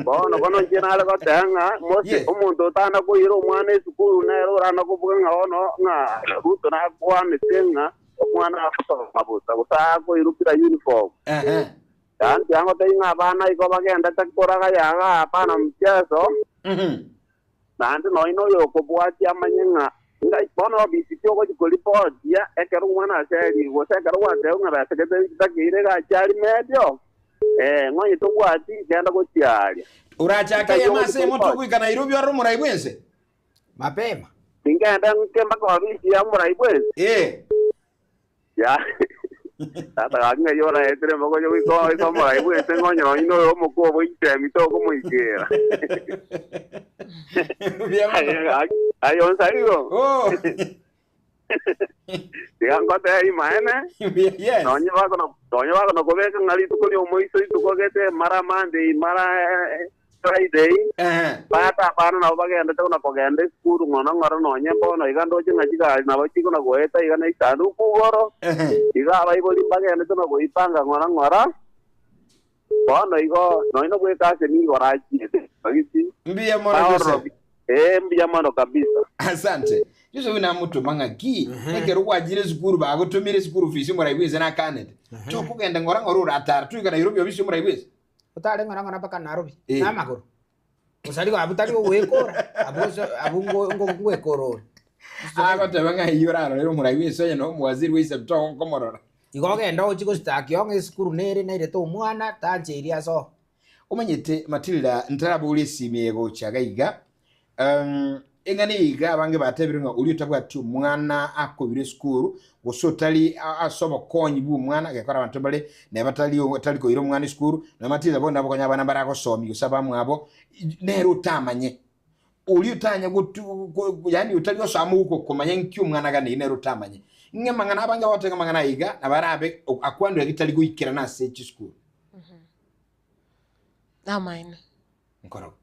Bono bono inche nare goteba ng'a mose Yes. omonto otana koira omwana esukuru nere orana kobuga ng'a bono ng'a Ruto nakwanete ng'a omwana agosoma bosa gose akoirukera uniform. Ehe. Yaani tiangotebia ng'a abana igo bagendete koraga yaga hapana mchezo. Naende nonya noyo okobwatia amanye ng'a ngai bono obisi ki ogochia koripotia ekero omwana aserigwe gose ekero gwatebwa ng'a besa gete nchitakeire gachi aria medio, eh, ng'onye tobwati genda gochia aria. Orachake Ngai eyemo ogochia ase eyemo koripoti. togoika Nairobi orore omorai bwense. Mapema. Ningende nke mpaka obisi ya omorai bwense. Eh. Ya. Tata gaki ng'ai oraetire mpaka oche goika goika omorai bwense ng'onye nonye noyo omokuo bwa icemi tokomoikera. Buya mono. Aye onsarigo. Oh. Tiga ngotebie maene. Yes. Nonye bakono nonye bakono kobeka ng'a rituko ria omoiso rituko gete mara Monday mara Friday. Ehe. Bata abana nabo bagendete kona kogenda esukuru ng'ono ng'oro nonye mbono iga ndoche ng'a chigari nabo chikona goeta iga na esanduku igoro. Ehe. Iga abaibori mbagendete na goipanga ng'ora ng'ora. Bono igo nonye nobweka ase nigo orachiete. Bagiti. Mbuya mono Joseph. Eh, mbuya mono kabisa. Asante. Joseph namutuma ng'aki ekero gwachire esukuru bagotumire esukuru fees omorai bwense nakanete. Tokogenda ng'ora ng'ora oratara tuika Nairobi obisi omorai bwense. Otare ng'ora ng'ora mpaka Nairobi. Eh. Namagoro. Osarigo abu tari ogwekora. Abu abu ngwekora ore. Agoteba ng'a eyio orarorere omorai bwense onye na omowaziri bwa isabito okomorora. Igo ogenda ochi gositaki ong'e esukuru nere nairete omwana tancheiri ase oo. Omanyete Matilda ntarabora esimi egocha gaiga. Eng'ana iga abange batebire ng'a oria otabwati omwana akobire esukuru gose otari ase obokonyi bwa omwana gekora abanto bare neba tari tari koira omwana esukuru na Matilda bono nabokonya abana baragosomia gose abamwabo nere otamanye oria otanya gotu yaani otari gosoma ogo komanya nki omwana ganei nere otamanye ng'a amang'ana abange bagoteba amang'ana aiga nabarabe akwanire gitari goikerana ase chisukuru. Amaene. Nkorogo.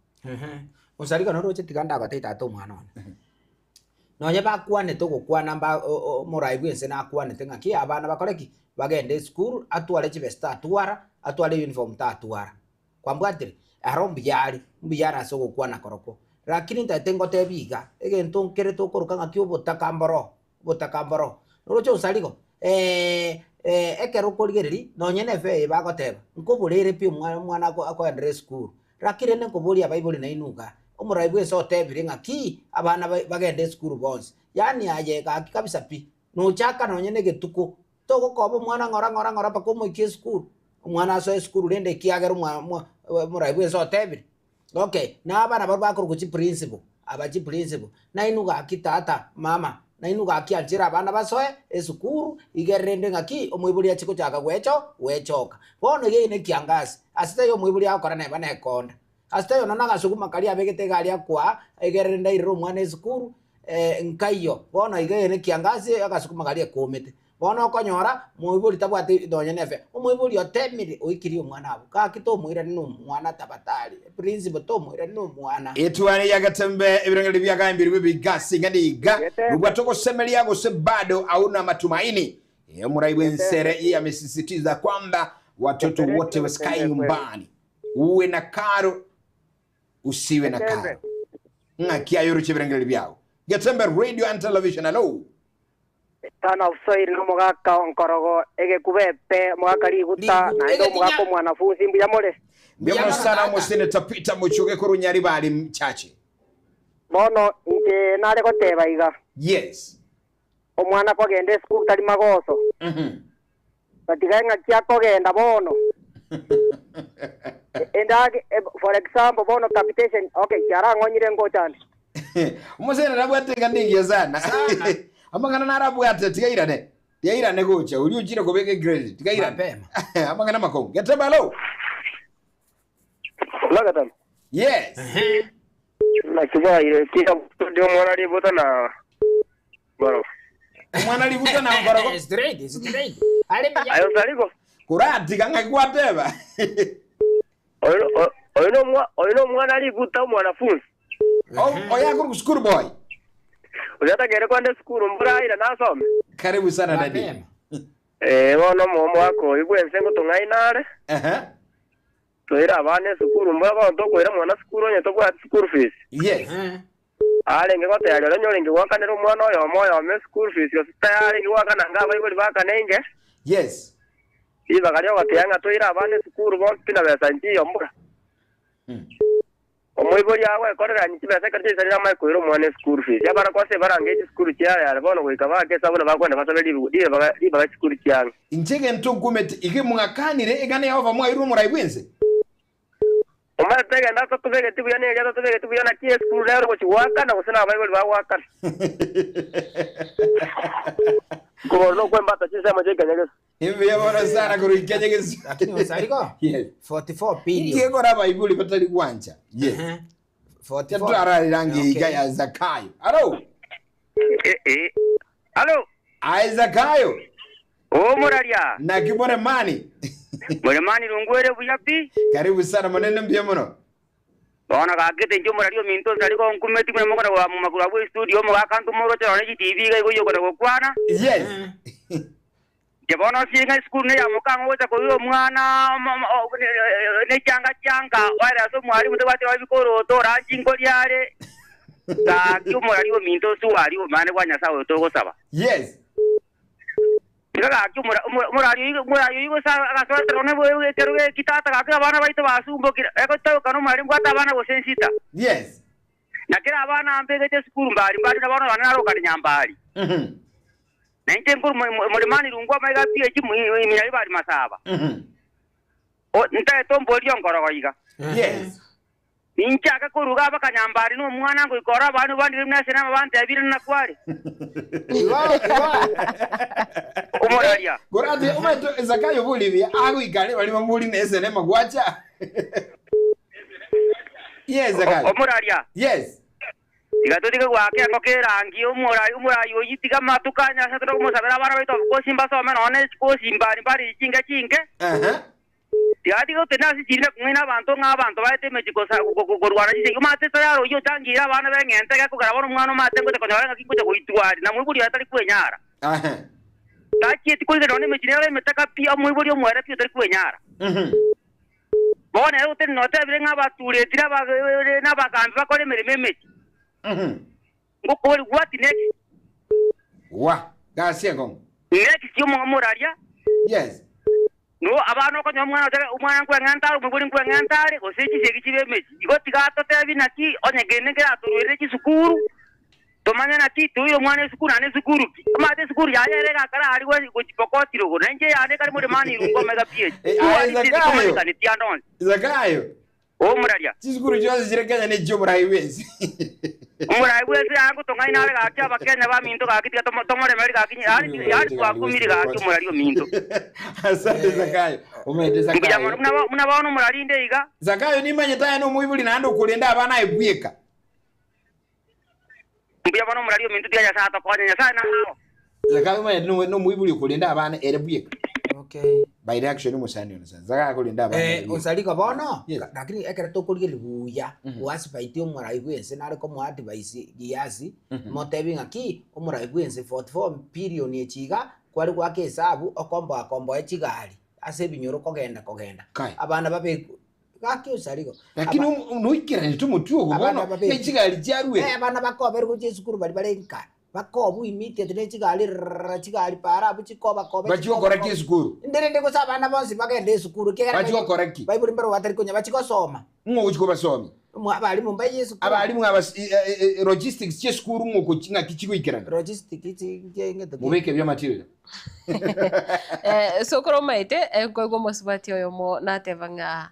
Osarigo noroche tiga ndagotebia tata omwana one. Nonye bakwanete ogokwana mba omorai bwense nakwanete ng'aki abana bakore ki? Bagende esukuru, atware chibesa tatwara, atware uniform tatwara. Kwambwatire? Aro mbuya are, mbuya are ase ogokwana korokwo. Lakini ntaete ngotebia iga, egento nkere tokoroka ng'aki obotaka mboro, obotaka mboro. Noroche osarigo, ekero okorigereria, nonye na efe eye bagoteba, nkoborere pi omwana omwana akoenderera esukuru. Lakini rende nkoboria abaibori nainwe iga, omorai bwense otebire ng'aki abana bagende esukuru bonsi. Yaani aye gaki kabisa pi, nochaka nonye na egetuko, togokoba omwana ng'ora ng'ora ng'ora mpaka omoikie esukuru. Omwana asoe esukuru rende ekiagera omorai bwense otebire. Okay, na abana baria bakorokwa chiprinciple, aba chiprinciple, nainwe gaki tata, mama, nainwe gaki anchera abana basoe esukuru, iga rende ng'aki omoibori achie gochaka gwecho gwechoka. Bono iga eye na ekiangasi, ase taiyo omoibori agokora neba na ekonda. Ase taiyo nonya agasuguma karia abegete iga aria akoa, iga rende airere omwana esukuru, nkaiyo. Bono iga eye na ekiangasi agasuguma karia ekomete. Bono okonyora, moibori tabwati nonye na efe. Omoibori otemire oikirie omwana abwo. Gaki tomoirani na omwana tabatari. Principle tomoirani na omwana. Etware ya Getembe ebirangeri bia gambirwe bigasi ng'ani iga rubwato gosemeria gose bado hauna matumaini. Omorai bwensere yeye amesisitiza kwamba watoto wote wasikae nyumbani, uwe na karo usiwe na karo. Ng'aki ayoroche ebirangeri byao. Getembe Radio and Television, hello. Tana ofsairi no mogaka nkorogo egekubepe mogaka riguta Rigu- naende egetinya. omogaka omwanafunzi mbuya more. Mbia Mbuya mono sana tata. omoseneta Peter Muchuge korwa Nyaribari mchache. Bono inche nare goteba iga. Yes. Omwana kogenda esukuru tari magoso. Batigae ng'aki akogenda bono. Endage for example bono capitation okay kiarang'onyire ngochande. Omoseneta nabwate eng'ana engiya sana. Sana. Amang'ana narabwate tigairane. Tigairane gocha ori ochire kobeka egrade tigairane. Mapema. Amang'ana makongo. Getembe hello. Lagatam. Yes. Nakibaire kika ndio mwana ributa na boro. Omwana ributa na nkorogo. Straight, straight. Are mbuya. Ayo sariko. Kuratiga ng'aki gwateba. Oyo no oyo no mwana ributa omwanafunzi. Oyo akorokwa school boy. Oyo atagere kwenda esukuru mbura aira nasome. Karibu sana daddy. Mapema. Eh, bono omwaka oyo bwense ngotong'aina are. Ehe. Toire abana esukuru mbura bono tokoira mwana sukuru onye tobwati school fees. Yes. Arenge gotebia oria onye orenge goakanera omwana oyomo oyomo eschool fees gose tayarenge goakana nga abaibori baakane inge. Yes. Ribaga riogotebia ng'a toire abana esukuru bonsi pi na besa nchiyo mbura. Omoibori agwekorera chibesa ekero chiaisanire amae koira omwana eschool fees. Abana kwase barange chisukuru chiare are bono goika baake esabu na bakwenda basabe ribaga ribaga chisukuru chiang'e. Inche egento nkumete iga mwakanire egana Yehova mwairwe omorai bwense. Omanyete egento atatobegeti buya neria atatobegeti buya naki esukuru nere ogochi goakana gose na abaibori bagoakana. Nkobora nokwembata chinsemo chia ekenyegesi. Imbuya bono sana korwa ekenyegesi. Lakini osariko Yes. 44 billion. Inki ekora abaibori batari gwancha? Yes. Ehe. 44. Twararirange Okay. iga ya Zakayo. Alo. Eh, eh. Alo, Aye Zakayo. omoraria. Naki Moremani. Moremani rungwere buya pi. Karibu sana monene mbuya mono. Bono gakete inche omoraria ominto nsari gonkumeti buna mogona gwa mumaguru abwo estudio omogaka ntomoroche nonye chitibi iga igo oyokona gokwana. Yes. Inche bono nsinga esukuru neya mokang'o gocha koira omwana nechianga chianga oere ase omwalimu tobwati roho ebikoroto oranchi nkoria are. Gaki omoraria ominto ase omane bwa Nyasaye oyo togosaba. Yes. Iga gaki omorari oyo gose agasoetera one ekero geki tata gaki abana baito basumbokire. Egotoka nomorari mbwate abana gose ensita. Yes. Na kera abana mbegete esukuru mbari mbari na bono bane narokani nyambari. Na inche nkuru morimani rungwa amaiga pi echi iminyari bari masaba. Ntaete ombori onkorogo iga. Yes. Ninchake koruga abakanyambari na omwana ngoikora abana bandire buna ase nama bantebire nakware. Igo igo Omoraria. Gorate omaete Zakayo bolibia agoikare bari bamuri nese ne magwacha. Yes Zakayo. Omoraria. Yes. Tiga totige gwaka engoko erangi omorai omorai oyio tiga amatuko anya ase tokomosabera abana baito of course mbasome nonye chikosi mbari mbari chinke chinke. Aha. Tiga tiga otende ase chiri na kong'aina abanto ng'a abanto baete emechie kosa korwana chisegi omanyete tayari oyio otangire abana b'eng'ente gekogera bono omwana omanyete ngocha konyora ng'aki ngocha goitwa aria na moibori oye tari kwenyara. Aha. Tachieti koigera nonye emechie nere emetaka pi omoibori omoere pi otari kwenyara. Bono ere otende notebire ng'a abatureti na abagambi bakore emeremo emechie. Ngokori what next? Wa. Gasi enkong'u. Next omoraria. Yes. No abana okonyora omwana otebe omwana nkweng'enta are omoibori nkweng'enta are gose chisegi chibe emechie. Igo tiga totebi naki onye kende nkeratoruerere chisukuru tomanye naki toire omwana esukuru naende esukuru ki. Omanyete esukuru yaye ere egakara aria gwe gochi Pokot rogoro na inche eyane ekare more mani irungu omega PH. Eh, aye Chigwani Zakayo. tichikomanyekani ande onsi. Zakayo. Omoraria. Chisukuru chionsi chire Kenya ne chiomorai bwensi. Omorai bwensi yaya ngotong'aina are gaki abakenya baminto gaki tiga tomoremeri gaki yaani yaani twakumire gaki omorari ominto. Asante Zakayo. Omanyete Mbuya mono Zakayo. buna buna bono omorari inde iga. Zakayo nimanyete aye nomoibori naende okorenda abana aye bweka. Mbuya mono omorari ominto tiga Nyasaye atokonye Nyasaye nao. Zakayo omanyete nomoibori okorenda abana ere bweka. Okay. By reaction omosani one sana. Zakayo akorenda abana ere Eh, bweka. osariko bono Yes. lakini ekero tokorigereria buya gwasibaiti omorai bwense nare komoa advice giasi motebi ng'aki omorai bwense 44 billion echi iga kware goaka esabu okomboa komboe chigari ase ebinyoro kogenda kogenda Kai. abana babe gaki osariko Lakini noikeranie omotwe ogo Abana bono babe- echigari chiarwe. Eh, abana bakoberwa gochia esukuru bari bare nka bakobu immediately ne chigari rrrr chigari para abwo chikoba koba Bachigokora ki esukuru? Nderende gose abana bonsi bagende esukuru ekiagera Bachigokora ki? Bible mbaro batari konya bachigosoma. Ng'o ogochi kobasomia? Abarimu mbaye esukuru. Abarimu aba logistics chia esukuru ng'o ogochi ng'aki chigoikerana? Logistic ng'eto ki? Mobeke buya material. Eh, sokoro omaete nkoigwa omosubati oyomo nateba ng'a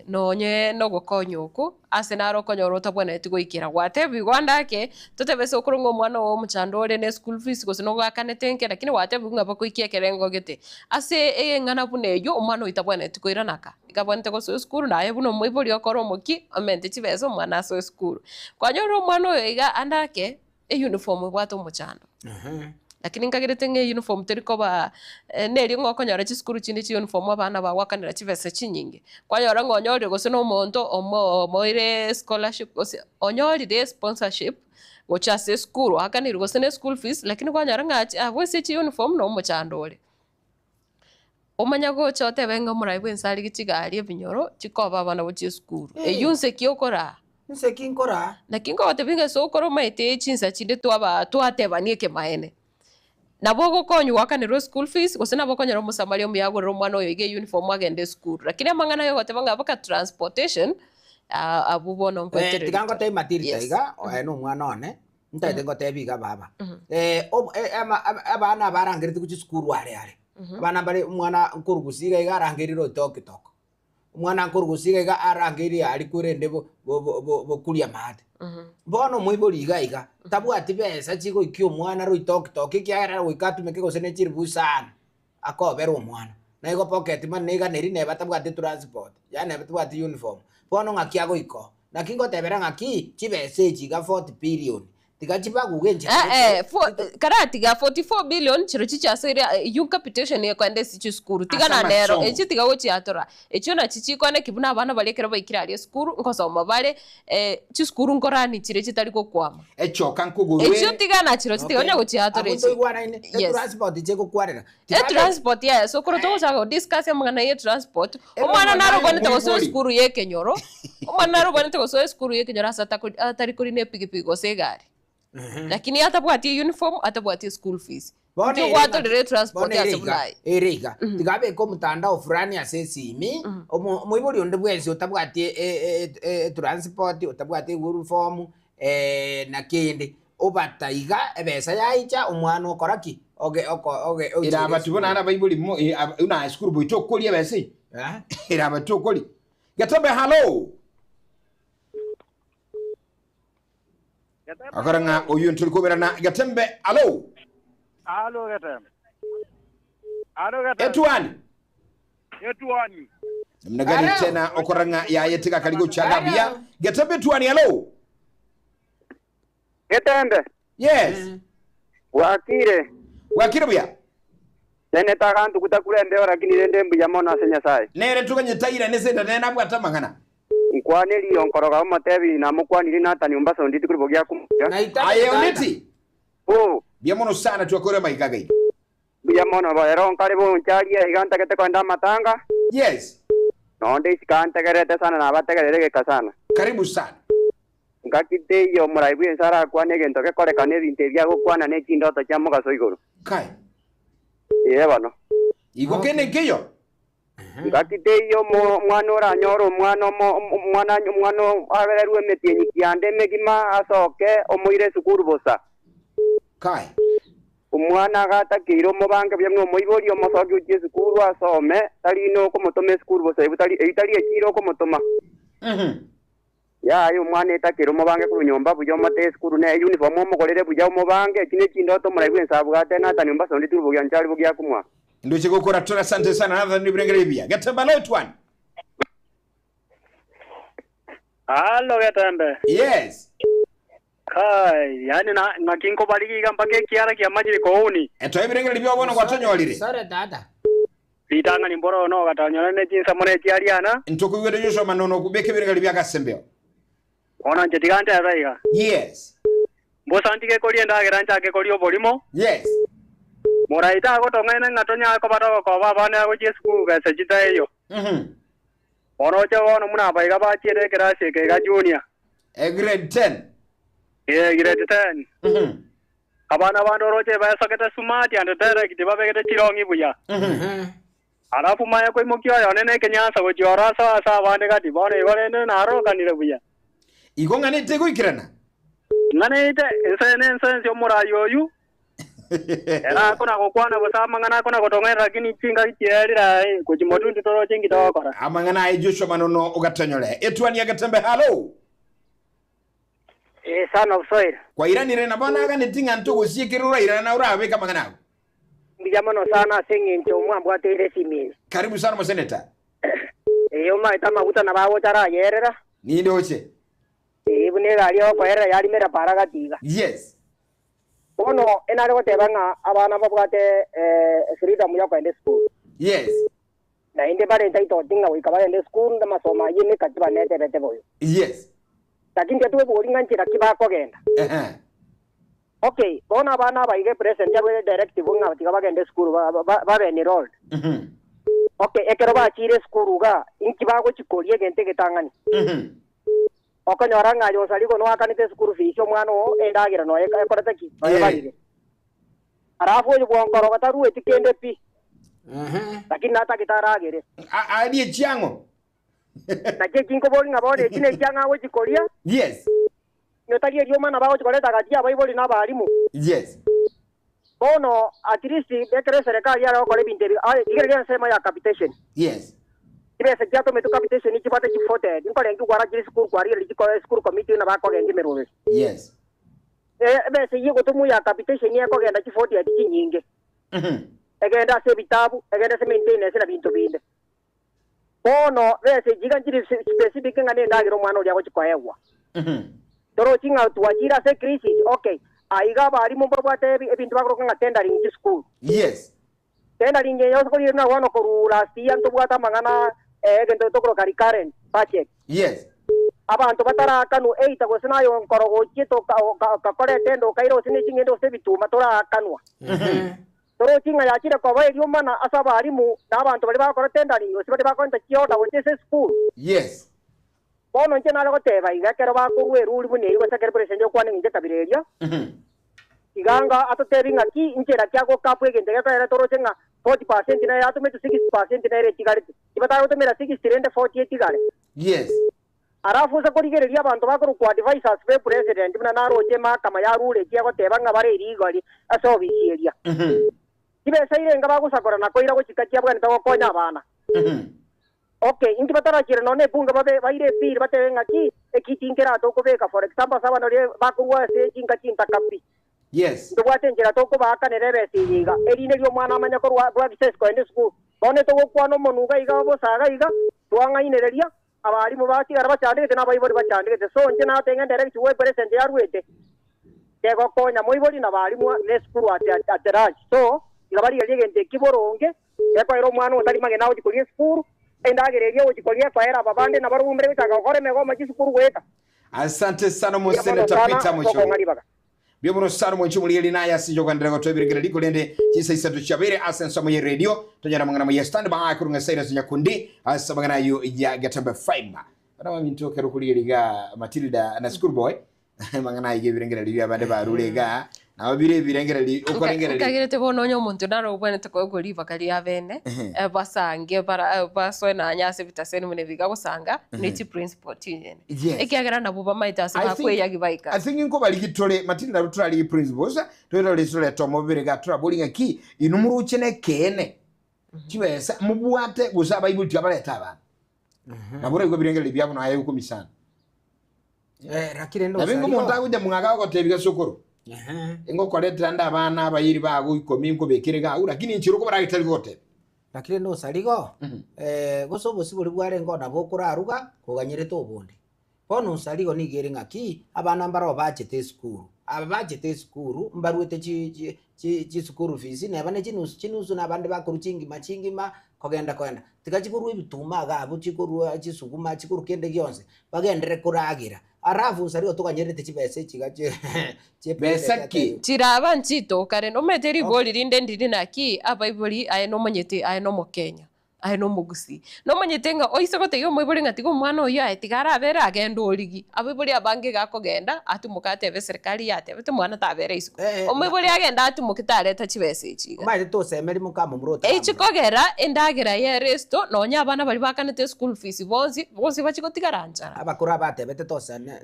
Nonye nogokonya oko, ase naro okonyora otabwenereti goikera. Gwatebigwa ande ake, totebe ase okorong'a omwana oo omochando ore ne school fees gose nogoakanete nke lakini gwatebigwa ng'a bakoikia ekerengo gete. Ase eng'ana buna eyio, omwana oyio tabwenereti koirana ka. Iga abwenerete gosoa esukuru naye buna omoibori okore omokia, omente chibesa omwana asoe esukuru. Kwanyorire omwana oyo iga ande ake, euniform ebwate omochando. Lakini nkagerete ng'a euniform teri koba nerio ng'a okonyora chisukuru chinde chiuniform abana bagoakanera chibesa chinyinge. Kwanyora ng'a onyorire gose na omonto omo omoire scholarship gose onyorire sponsorship gocha ase esukuru oakanirwe gose na eschool fees lakini kwanyora ng'a abwo ase chiuniform na omochando ore. Omanye gocha otebe ng'a omorai bwense arige chigari ebinyoro chikoba abana gochia esukuru. Eywo nse ki okoraa? Nse ki nkoraa? Naki nkogotebia ng'a ase okora omanyete chinsa chinde twaba twatebania ekemaene. Nabo ogokonywa goakanerwa eschool fees gose nabo okonyora omosamaria omuya agorere omwana oyo iga euniform agende esukuru. Lakini amang'ana aya ogoteba ng'a mpaka transportation, abwo bono nkoetereri Tiga ngotebie Matilda Yes. iga, oye na omwana one, Ntaete ngotebi iga baba, abana abarangereti gochia esukuru are are, abana mbare omwana nkorugusia iga iga arangerire oitokitok, omwana nkorugusia iga iga arangeire aria kwerende bokuria amaate. Bono omoibori iga iga, tabwati besa chigoikia omwana roitokitok ekiagera goika atumeke gose ne chiribu isano. akobera omwana, na igo pocket money neiganeri neba atabwati transport, yaani neba tabwati uniform, bono ng'aki agoika oo? Naki ngotebera ng'aki chibesa echi iga 40 billion tiga chibaguge inche Eh, eh, karatiga 44 billion chirochio chiasoire eyio capitation ekoenda ase chisukuru tiga Ase na nero amasomo. echio tiga gochiatora echio nachi chikwane ki buna abana baria ekero baikire aria esukuru nkosoma bare chisukuru nkorani chire chitari gokwama. Echoka nkogorwe. Echio tiga nachirochio tiga onya gochiatora Abwo echio. ntoigwanaine, Yes. etransport chegokwarera. Etransport yaya sokoro togochaka go discuss amang'ana ya etransport, omwana naro obwanete gosoa esukuru ya ekenyoro, omwana naro obwanete gosoa esukuru ya ekenyoro ase atari korina epikipiki gose egari. Lakini atabwati euniform, atabwati eschool fees. Bono Inki ere ogwatorera ng'aki- etransport bono ere ase iga, buna aye? ere iga tiga abeke omotandao fulani ase esimi omoibori onde bwensi otabwati etransport otabwati euniform na kende obata iga ebesa yaicha omwana okora ki oge oko oge ochiire Erabati bono esukuru. naende abaibori mo buna esukuru boito okoria ebesa eye. Eh? Erabati okoria. Getembe hallo. Akora ng'a oyio ntori koberana Getembe alo. Alo Getembe. Alo Getembe. Etuani. Etuani. Namna gani Alo. tena okora ng'a yaye tiga kari gochaga Alo. buya. Getembe etuani alo. Getembe. Yes. Bwakire. Bwakire buya. Nene tagantuguta kure embeo lakini rende mbuya mono ase Nyasae. Nere toganyete airane ase enda nere nabwate amang'ana. Nkwane riyo nkoroga omotebi namokwanirie Natani ombaso nditi kuri bogia komocha. Naitabe Aye tata. Oneti. Oh, Mbuya mono sana twakore amaiga agaito. mbuya mono bo ero nkare boncharia iga ntagete koenda amatanga. Yes. Nonde isiko antegererete sana nabategerere egeka sana. Karibu sana. Ngaki teiyo omorai bw'ense arakwane egento gekorekana ebinto ebi agokwana ne chindoto chia mogaso igoro. Kai. Ee bono. Igo kende nkeiyo. Ngaki teiyo omwana oranyore omwana omwana omwana abererwe emetienyi kianda emegima asoke omoire esukuru bosa. Kai. Omwana agatakeire omobange buya buna omoibori omosoki ochie esukuru asome tari nokomotoma esukuru bosa eyio tari eyio tari echiro okomotoma. Yaya omwana etakere omobange korwa nyomba buya omote esukuru ne eyuniform omogorere buya omobange, echi ne chindoto omorai bwense abwate Nathan Ombasa onde tirubo giancha ari bogia komoa. Ndoche gokora tora asante sana Nathan nibirengererio ebiya. Getembe alo etwani. Alo Getembe. Yes. Kai, yaani na ng'aki nkobarigia iga mpaka ekiara kiamanyire kouni. Etoe ebirengererio biao bono gwatonyorire. Sore tata. Ritang'ani mboro ono ogatonyora ne chinsemo ne chiariana. Ntokoigwete Joshua Manono okobeka ebirengererio bia agasembeo. Bono inche tiga ntebe iga. Yes. Mbosa ntige koria endagera nchake koria oborimo. Yes. Morai tagotong'aina ng'a tonyare koba togokoba abana agochia esukuru besa chitaiyo. Bono oche bono buna aba iga bachiete ekerasi eke iga junior. E grade ten. Ee, grade ten. Abana bande oroche besokete smart and direct babegete chirong'i buya. Alafu manye koimokia oyone na ekenyansa gochia oro asoe ase abande gati bono igo rende narokanire buya. Igo ng'anete goikerana. Ng'anete ense nense ense omorai oyio ere akona gokwana gose amang'ana akona gotong'aina lakini chingaki chiaerire aye gochia motwe intwe toroche inki togokora. Amang'ana aye Joshua Manono ogatonyore. Etuani ya Getembe halo. Ee, son of soil. Kwairanire na bono aganeti ng'a ntogosiekere orairana na orabeke amang'ana ago. Mbuya mono sana ase eng'encho mwambwateire esimi eye. Karibu sana omoseneta. Ee, omaete amaguta nabo agocha arayerera. Ninde oche? Ee, buna egari egokoerera yarimera para gati iga. Yes. Bono enare goteba ng'a abana mbabwate freedom ya kogenda esukuru. Yes. Naende bare entitled ng'a goika bagende esukuru namasomo ayio emeka tibanetebete boyo. Yes. Lakini tiatwebori ng'a nchera ki bakogenda. Ehe. Okay, bono abana aba iga epresident aruete directive ng'a tiga bagende esukuru babe enrolled. Okay, ekero bachiire esukuru igaa, inki bagochi koria egento egetang'ani? Okonyora ng'a aye osarigo noakanete esukuru fees omwana oo endagera noyo ekorete ki? Noyo ebarire. Alafu oyo bwonkorogo tarueti kende pi. Lakini natagete aragere. Arie chiang'o? Naki eki nkoboria ng'a bono eki nechiang'o agochi koria? Yes. Inwe tari eriomana nabo agochi koreta gati y'abaibori na abalimu. Yes. Bono at least ekero eserekari yare gokora ebinto ebi, aye rigereria ensemo ya capitation. Yes. Chibesa chiatometwe capitation chibwate chifoted, nkorengi kwara chire esukuru kwarigereria chiko esukuru committee buna bakogenda emeroberi. Yes. Ebesa eyio egotomwa ya capitation ekogenda chifoted chinyinge. Egende ase ebitabu, egende ase maintenance na binto binde. Bono besa echi iga nchiri specific ng'a nendagera omwana oria agochi koegwa. Torochi ng'a twachire ase ecrisis, okay. Aiga abalimu mbabwate ebinto bakoroka ng'a tendering chisukuru. Yes. Tendering eye ase korigereria buna bono korwa last year ntobwate amang'ana egento tokoroka recurrent budget. Yes. Abanto batarakanwa either gose naye onkoro gochiete okakora etender okaira gose ne ching'ende gose ebituma torakanwa. Torochi ng'a yachire koba eriomana ase abalimu na abanto baria bagokora tendering gose baria bakorenta chioda gochia ase esukuru. Yes. Bono inche nare goteba iga, ekero bakorua eruri buna eyio gose ekero president okwana eng'encho ekabira eria, iga anga atotebi ng'a ki inchera ki agokapwa egento gekoera toroche ng'a 40% nere yatometwe 60% nere etigarete. Tibatara gotomera 60 rende 40 etigare. Yes. Alafu ase korigereria abanto bakorokwa advisers be president buna naroche emahakama yarure echi egoteba ng'a bare rigori ase ofisi eria. Chibesa irenga bagosakora na koira gochika chiabwenerete gokonya abana. Okay, inki batarachiere nonya ebunge babe baire ebill batebe ng'aki ekiti nkerate okobeka for example ase abana baria bakorwa ase chinka chintaka pi. Yes. Ntobwate enchera tokobaakanera ebesa eye iga, erinde erio omwana amanye korwa access kogenda esukuru. Bono togokwana omonwa iga iga bosa iga iga, twang'ainereria, Abalimu batigara bachandegete na abaibori bachandegete. So inche natenge ndirect gwe president yaruete kegokonya moibori na balimu ne esukuru at at large. So tiga barigererie egento eki boronge gekoera omwana otari magena agochi koria esukuru, endagera eria ogochi koria ekoera aba bande nabarobwo mbere gochaka gokora emegomo chisukuru goeta. Asante sana Mbuya mono omoseneta sana Peter ase Muchuri. okong'a ribaga. Mbuya mono sana omwanchi omorigereria naye ase inche ogenderere gotoa ebirengererio korende chinsa isato chiabeire ase ensomo ye radio tonyore amang'ana amaya stand by korwa ng'a Cyrus Nyakundi ase amang'ana ayio ya Getembe Fame. Bana baminto ekero okorigereria iga Matilda na school boy amang'ana ayio ebirengererio bia abande barure iga nabo bire ebirengererio okorengereria Nkagerete bono onye omonto naro obwenerete koegwa ribaga ria bene basange bara basoe nonye ase ebitaseni buna ebi iga gosanga ne chiprinciple chinyene. Yes. Ekiagera nabwo bamaete ase I think- bakweyagi baika. I think nkobarigi tore Matilda nabo torarigi principles tore toreta omobere iga torabori ng'aki inwe moroche nekeene chibesa mobwate gose abaibori tibabareta abana nabo oraigwe ebirengererio biabo naye okomi sana Eh, lakini rende nabo ingo osarigo. omonto agocha mwaga agotebi gasokoro Ehe. ingokoretera nde abana abairi bago ikomi nkobekere iga agwo lakini inchera okobarage tari gogotebia Lakini rende osarigo, gose obosibori bwarenge oo nabo okoraruga koganyerete obonde. Bono osarigo nigo ere ng'aki, abana mbaroo bachete esukuru, aba bachete esukuru mbaruete chi chi chi chisukuru fees neba ne chinusu chinusu na abande bakorwa chingima chingima kogenda kogenda. Tiga chikorwa ebituma iga abwo chikorwa chisukuma chikorwa kende gionsi, bagenderere koragera. Alafu osarigo toganyerete chibesa echi iga chi chie Besa ki? Chiraba nchitoka rende omanyete rigori rinde ndiri naki abaibori aye nomanyete aye nomokenya aye nomogusii nomanyete ng'a oise gotebia omoibori ng'a tiga omwana oyio aye tiga arabere agende origi abaibori abange iga akogenda atimoke atebe eserekari yatebete mwana tabera isiko omoibori agende atimoke tareta chibesa echi iga. Omanyete tosemeri mokamomura otaramora. Echi kogera endagera ye resto nonya abana baria bakanete eschool fees bonsi bonsi bachie gotigara nchara. Abakoro abatebete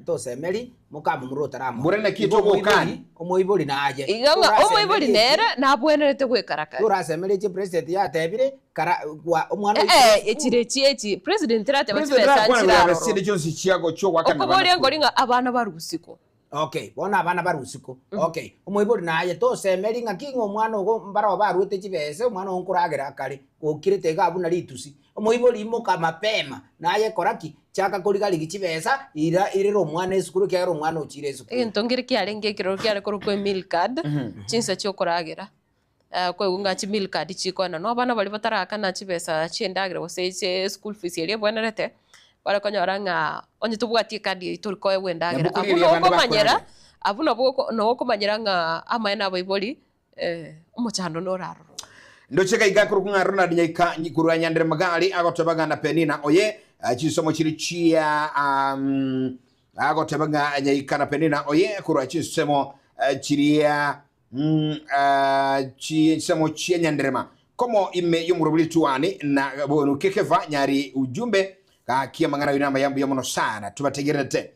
tosemeri Mokamomura otaramora. Mbore naki Igo omoibori, togokani. omoibori naye. Iga ng'a omoibori nere nabwenerete gwekara kare. Torasemeretie president yatebire kara gwa omwana oito Ee, esukuru. echire echi echi president rateba President chibesa rakwana nchire buna aroro. besende chionsi chiago chiogoakana abana Okoboria sukuru. nkori ng'a abana barwe usiku. Okay, bono abana barwe usiku. Okay, omoibori naye tosemeri ng'aki ng'a omwana ogo mbaroo baruete chibesa omwana ogo nkoragera akare, gokirete iga buna ritusi. Omoibori imoka mapema, naye kora ki? Chaka koriga-rigia chibesa, ira irera omwana esukuru ekiagera omwana ochire esukuru. Egento nkere kiarenge ekeroro kiare korokwa emeal card, chinsa chia okoragera, koigwa ng'a chimeal card chikoenanwa, abana baria batarakana chibesa chia endagera gose chia eschool fees eria ebwenerete, bare konyora ng'a onye tobwati ecard eyio tori koegwa endagera. Nabo Abwo korigereria abande nokomanyera, bakoragera. abwo nabo oko nabo okomanyera ng'a amaene abaibori omochando nore aroro. Ndoche gaiga korokwa ng'a Ronald Nyaika korwa Nyandere Magari agoteba ng'a na Penina oye chisomo chiri chia agoteba ng'a Nyaika na Penina oye korwa chinsemo chiria chinsemo chia Nyanderema komo ime y'omorobori Tuani na bono Kekeva Nyari ujumbe gaki amang'ana ayo namaya mbuya mono sana tubategererete.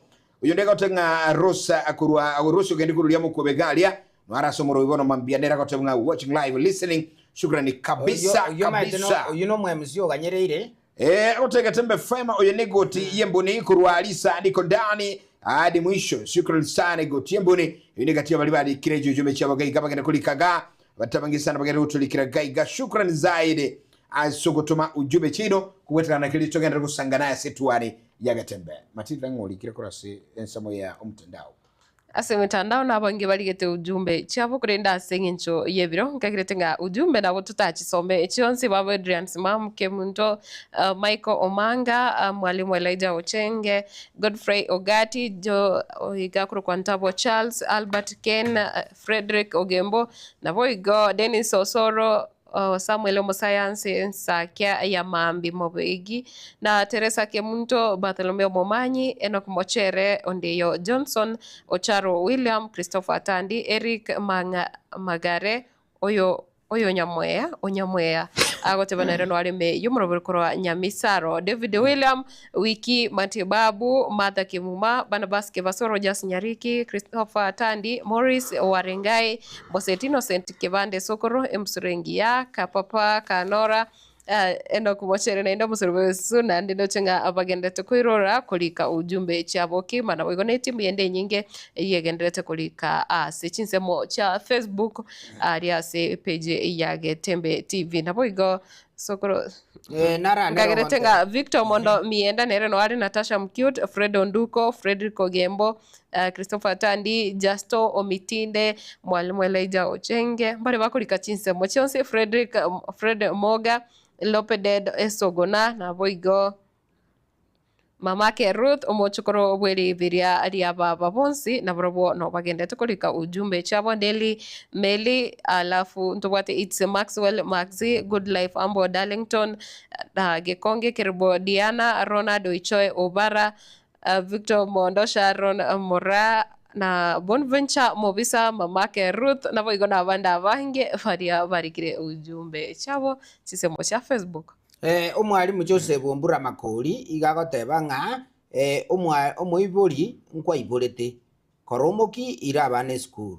Oyo nde gote ng'a Rosa korwa Rosa ogende korwa ria mokobe garia nwara ase omorobi bono mambia nere agoteba ng'a watching live listening shukrani kabisa Oyo maete no kabisa. oyo no omwemc oganyereire. Eh, otegete mbe fema oyo ni goti yembuni korwa Alisa niko ndani hadi mwisho. Shukrani sana goti yembuni oyo ni kati ya bali barikire ujumbe chabo gaiga bagenda kulikaga batabangi sana bagenda kutulikira gaiga. Shukrani zaidi asogotoma ujumbe chino kubwetekana kili togenda kusanga naye setuani yagatembe matilda ng'olikire kurasi ensamo ya omtandao Ase emitandao nabange barigete ujumbe chiabo korende ase eng'encho ya ebiro nkagerete ng'a ujumbe nabo totachisome chionsi babo Adrian Simam Kemunto, Michael Omanga, Mwalimu Elijah Ochenge, Godfrey Ogati, Jo oiga korokwa Ntabo Charles, Albert Ken, Frederick Ogembo, nabo igo Dennis Osoro, Samuel omosayansi Nsakia ya Maambi Mobegi, na Teresa Kemunto, Bartholomeo Momanyi, Enock Mochere, Ondeyo Johnson, Ocharo William, Christopher Tandi, Eric Manga, Magare, oyo oyo Nyamweya, Onyamweya, agoteba nere noareme yomorobori korwa Nyamisaro, David William, Wiki Matibabu, Martha Kimuma, Barnabas Kebaso, Rogers Nyariki, Christopher Tandi, Morris Warengai, Boset Innocent Kebande Sokoro, Emsurengia, Kapapa Kanora, Enock Mochere naende omosori bwesu naende ndoche ng'a abagenderete koirora korika ujumbe chiabo kima nabo igo na etimu yende enyinge eyegenderete korika ase chinsemo chia Facebook aria ase page ya Getembe TV nabo igo sokoro Nara nkagerete ng'a Victor Mondo Mienda nere noare Natasha Mcute, Fred Onduko, Frederick Ogembo, Christopher Tandi, Justo Omitinde, Mwalimu Elijah Ochenge, mbare bakorika chinsemo chionsi Frederick Fred Moga, Lopeded Esogona, nabo igo Mamake Ruth omochokoro bw'eribiria ria baba bonsi nabarobwo no bagendete korika ujumbe chiabo Daily Meli alafu ntobwate It's Maxwell Maxi Good Life Ambo Darlington na Gekonge Keribo Diana Ronald Oichoe Obara Victor Mondo Sharon Mora na Bonventure Mobisa Mamake Ruth nabo igo na abande abange baria barikire ujumbe chiabo chisemo chia Facebook. Omwalimu Joseph Ombura Makori iga agoteba ng'a omoibori nkwaiborete, kora omoki ira abana esukuru.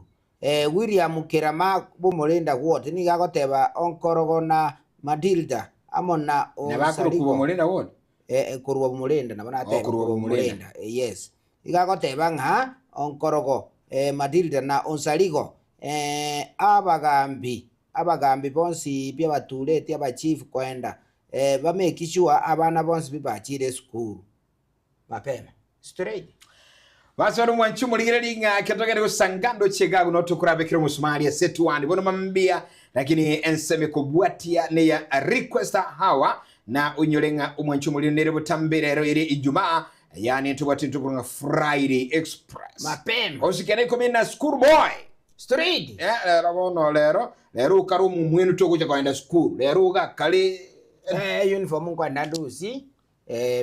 William Kerama bw'Omorenda Ward nigo agoteba Onkorogo na Matilda amo na Nabo akorokwa Onsarigo Bomorenda Ward? Korwa Bomorenda nabo nateba Oh, korwa korwa Bomorenda. Bomorenda. Yes. Iga agoteba ng'a Onkorogo, Matilda na Onsarigo abagambi abagambi bonsi pi abatureti abachief koenda bamake sure abana bonsi pi bachire esukuru mapema straight. Basi bano mwanchi omorigereria ng'a ekero togende gosanga ndoche iga agwo tokorabekera omosumari ase etuani bono mambia lakini ensemo ekobwatia neya request hawa na onyore ng'a omwanchi omorire nere botambe rero ere Ijumaa yani ntobwate ntokoro ng'a Friday Express mapema osikene ikomi na school boy straight Rero bono rero rero okare omomwenu togocha kogenda sukuru rero ogakare Uniform nkoenda ndusi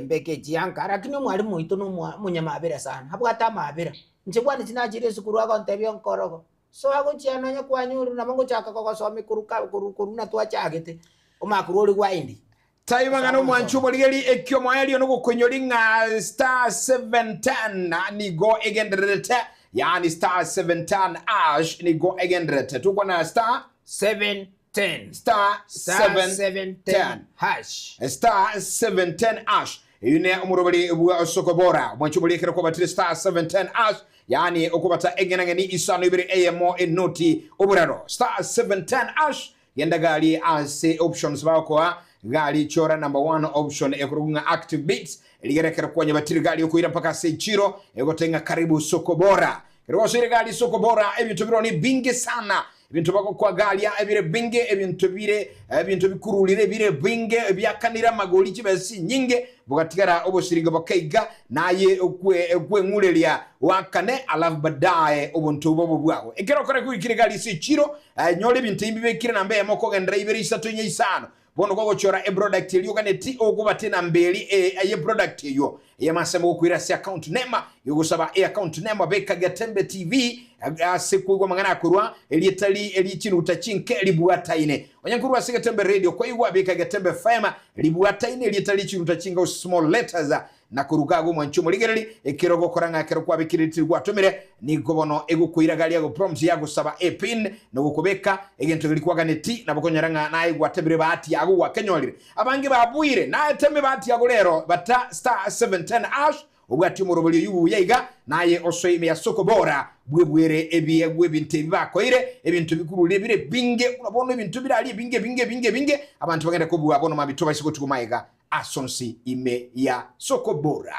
mbeke chianka lakini omwalimu oito no omonyamabera sana abwate amabera inche bwana chinachire esukuru agontebia onkorogo so agochia nonya kwanyure nabo ngochaka kogosomia koruka koru koru natwachagete omakuru ori gwaindi Taibang'ana omwanchi omorigeri ekio omoerio nogokoinyori ng'a star 710 nigo egendererete yani star 710 ash nigo egendererete tokwana star 710 star star 710 710 hash star 710 ash eyo ne omoroberi bwa osokobora omwanchi omorigeri ekero kwabatire star 710 ash yani okobata eng'enang'eni isano ibere eyemo enoti oboraro star 710 ash genda gari ase options bagokoa Gari chora number one option ekorokwa ng'a Active Beats, rigere ekero kwanyebatire gari okoira mpaka ase echiro egoteba ng'a karibu soko bora. Ekero gwasoire gari soko bora ebinto biroo ni binge sana, ebinto bagokoa garia ebire binge, ebinto bire ebinto bikururire bire binge ebiakanire amagori chibesa chinyinge, bogatigara obosiringa boke iga naye okwe okweng'ureria oakane alafu baadaye obonto obo obo bwago. Ekero okore goikire gari ase echiro Nyora ebinto ebi mbibekire namba eyemo okogenderera ibere isato inye isano. Bono gogochora eproduct eria oganeti ogobate enamba eri ye product eywo. Eyemo ase mogokoira ase account name yogosaba e account name beka Getembe TV ase koigwa amang'ana akorwa erieta ri eri chinuguta chinke ribwataine. Onye nkorwa ase Getembe Radio koigwa beka Getembe FM ribwataine erieta ri chinuguta chinke gose small letters. Na koruga agwo omwanche omorigereri, ekero ogokora ng'a ekero kwabekire ritiri gwatomire, nigo bono egokoira gari ago prompt yagosaba epin, na ogokobeka egento keria kwaganeti, nabo okonyora ng'a naye gwatemire ebahati yago gwakenyorire. Abange babuire, naye tema ebahati yago rero, bata *710# obwati omoroberi oyio buya iga, naye osoe ime ya soko bora bwebwere ebiegwa ebinto ebi bakoire, ebinto bikururire bire ebinge, buna bono ebinto bire aria ebinge ebinge ebinge ebinge, abanto bagende kobua bono mambia tobaise gotigwa magega ase onsi ime ya Sokobora.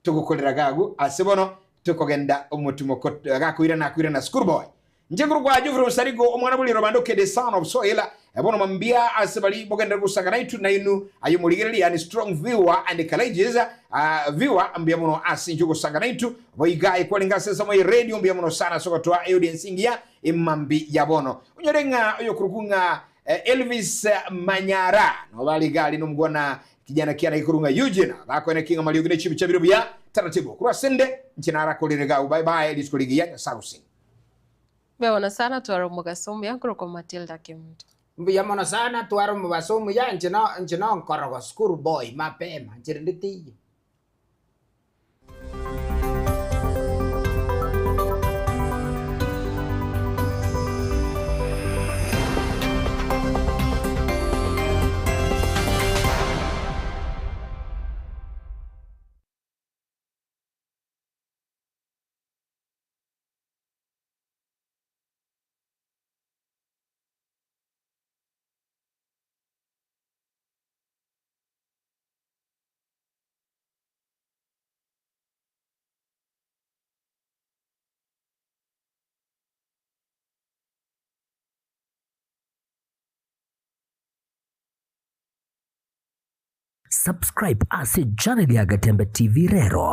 Togokorera gagu ase bono tokogenda omotimo gakoirana akoirana school boy. Inche nkorokwa Geoffrey Onsarigo omwana bwe riroba ndoke the son of soil bono mambia ase bari mogenderere gosanga naitu nainu aye omorigereria yani strong viewer and courageous viewer mbuya mono ase inche ogosanga naitu boiga aye kwarenge ase ensemo ye radio mbuya mono sana ase ogotoa audience engiya emambi ya bono. Onyore ng'a oyokorokwa ng'a Elvis Manyara noba are iga are nomogwana kijana kiane gekorwa ng'a Eugene bakoene ki ng'a mariogi ne chibicha bire buya taratibu korwa ase nde inche narakorire iga bye bye rituko rigiya Nyasae agosini. Mbuya mono sana twara omogaso omuya nkorokwa Matilda Kemunto. Mbuya mono sana twara omobaso omuya inche no inche no nkorogo school boy mapema inche rende teiyo. Subscribe ase channel ya Gatembe TV rero.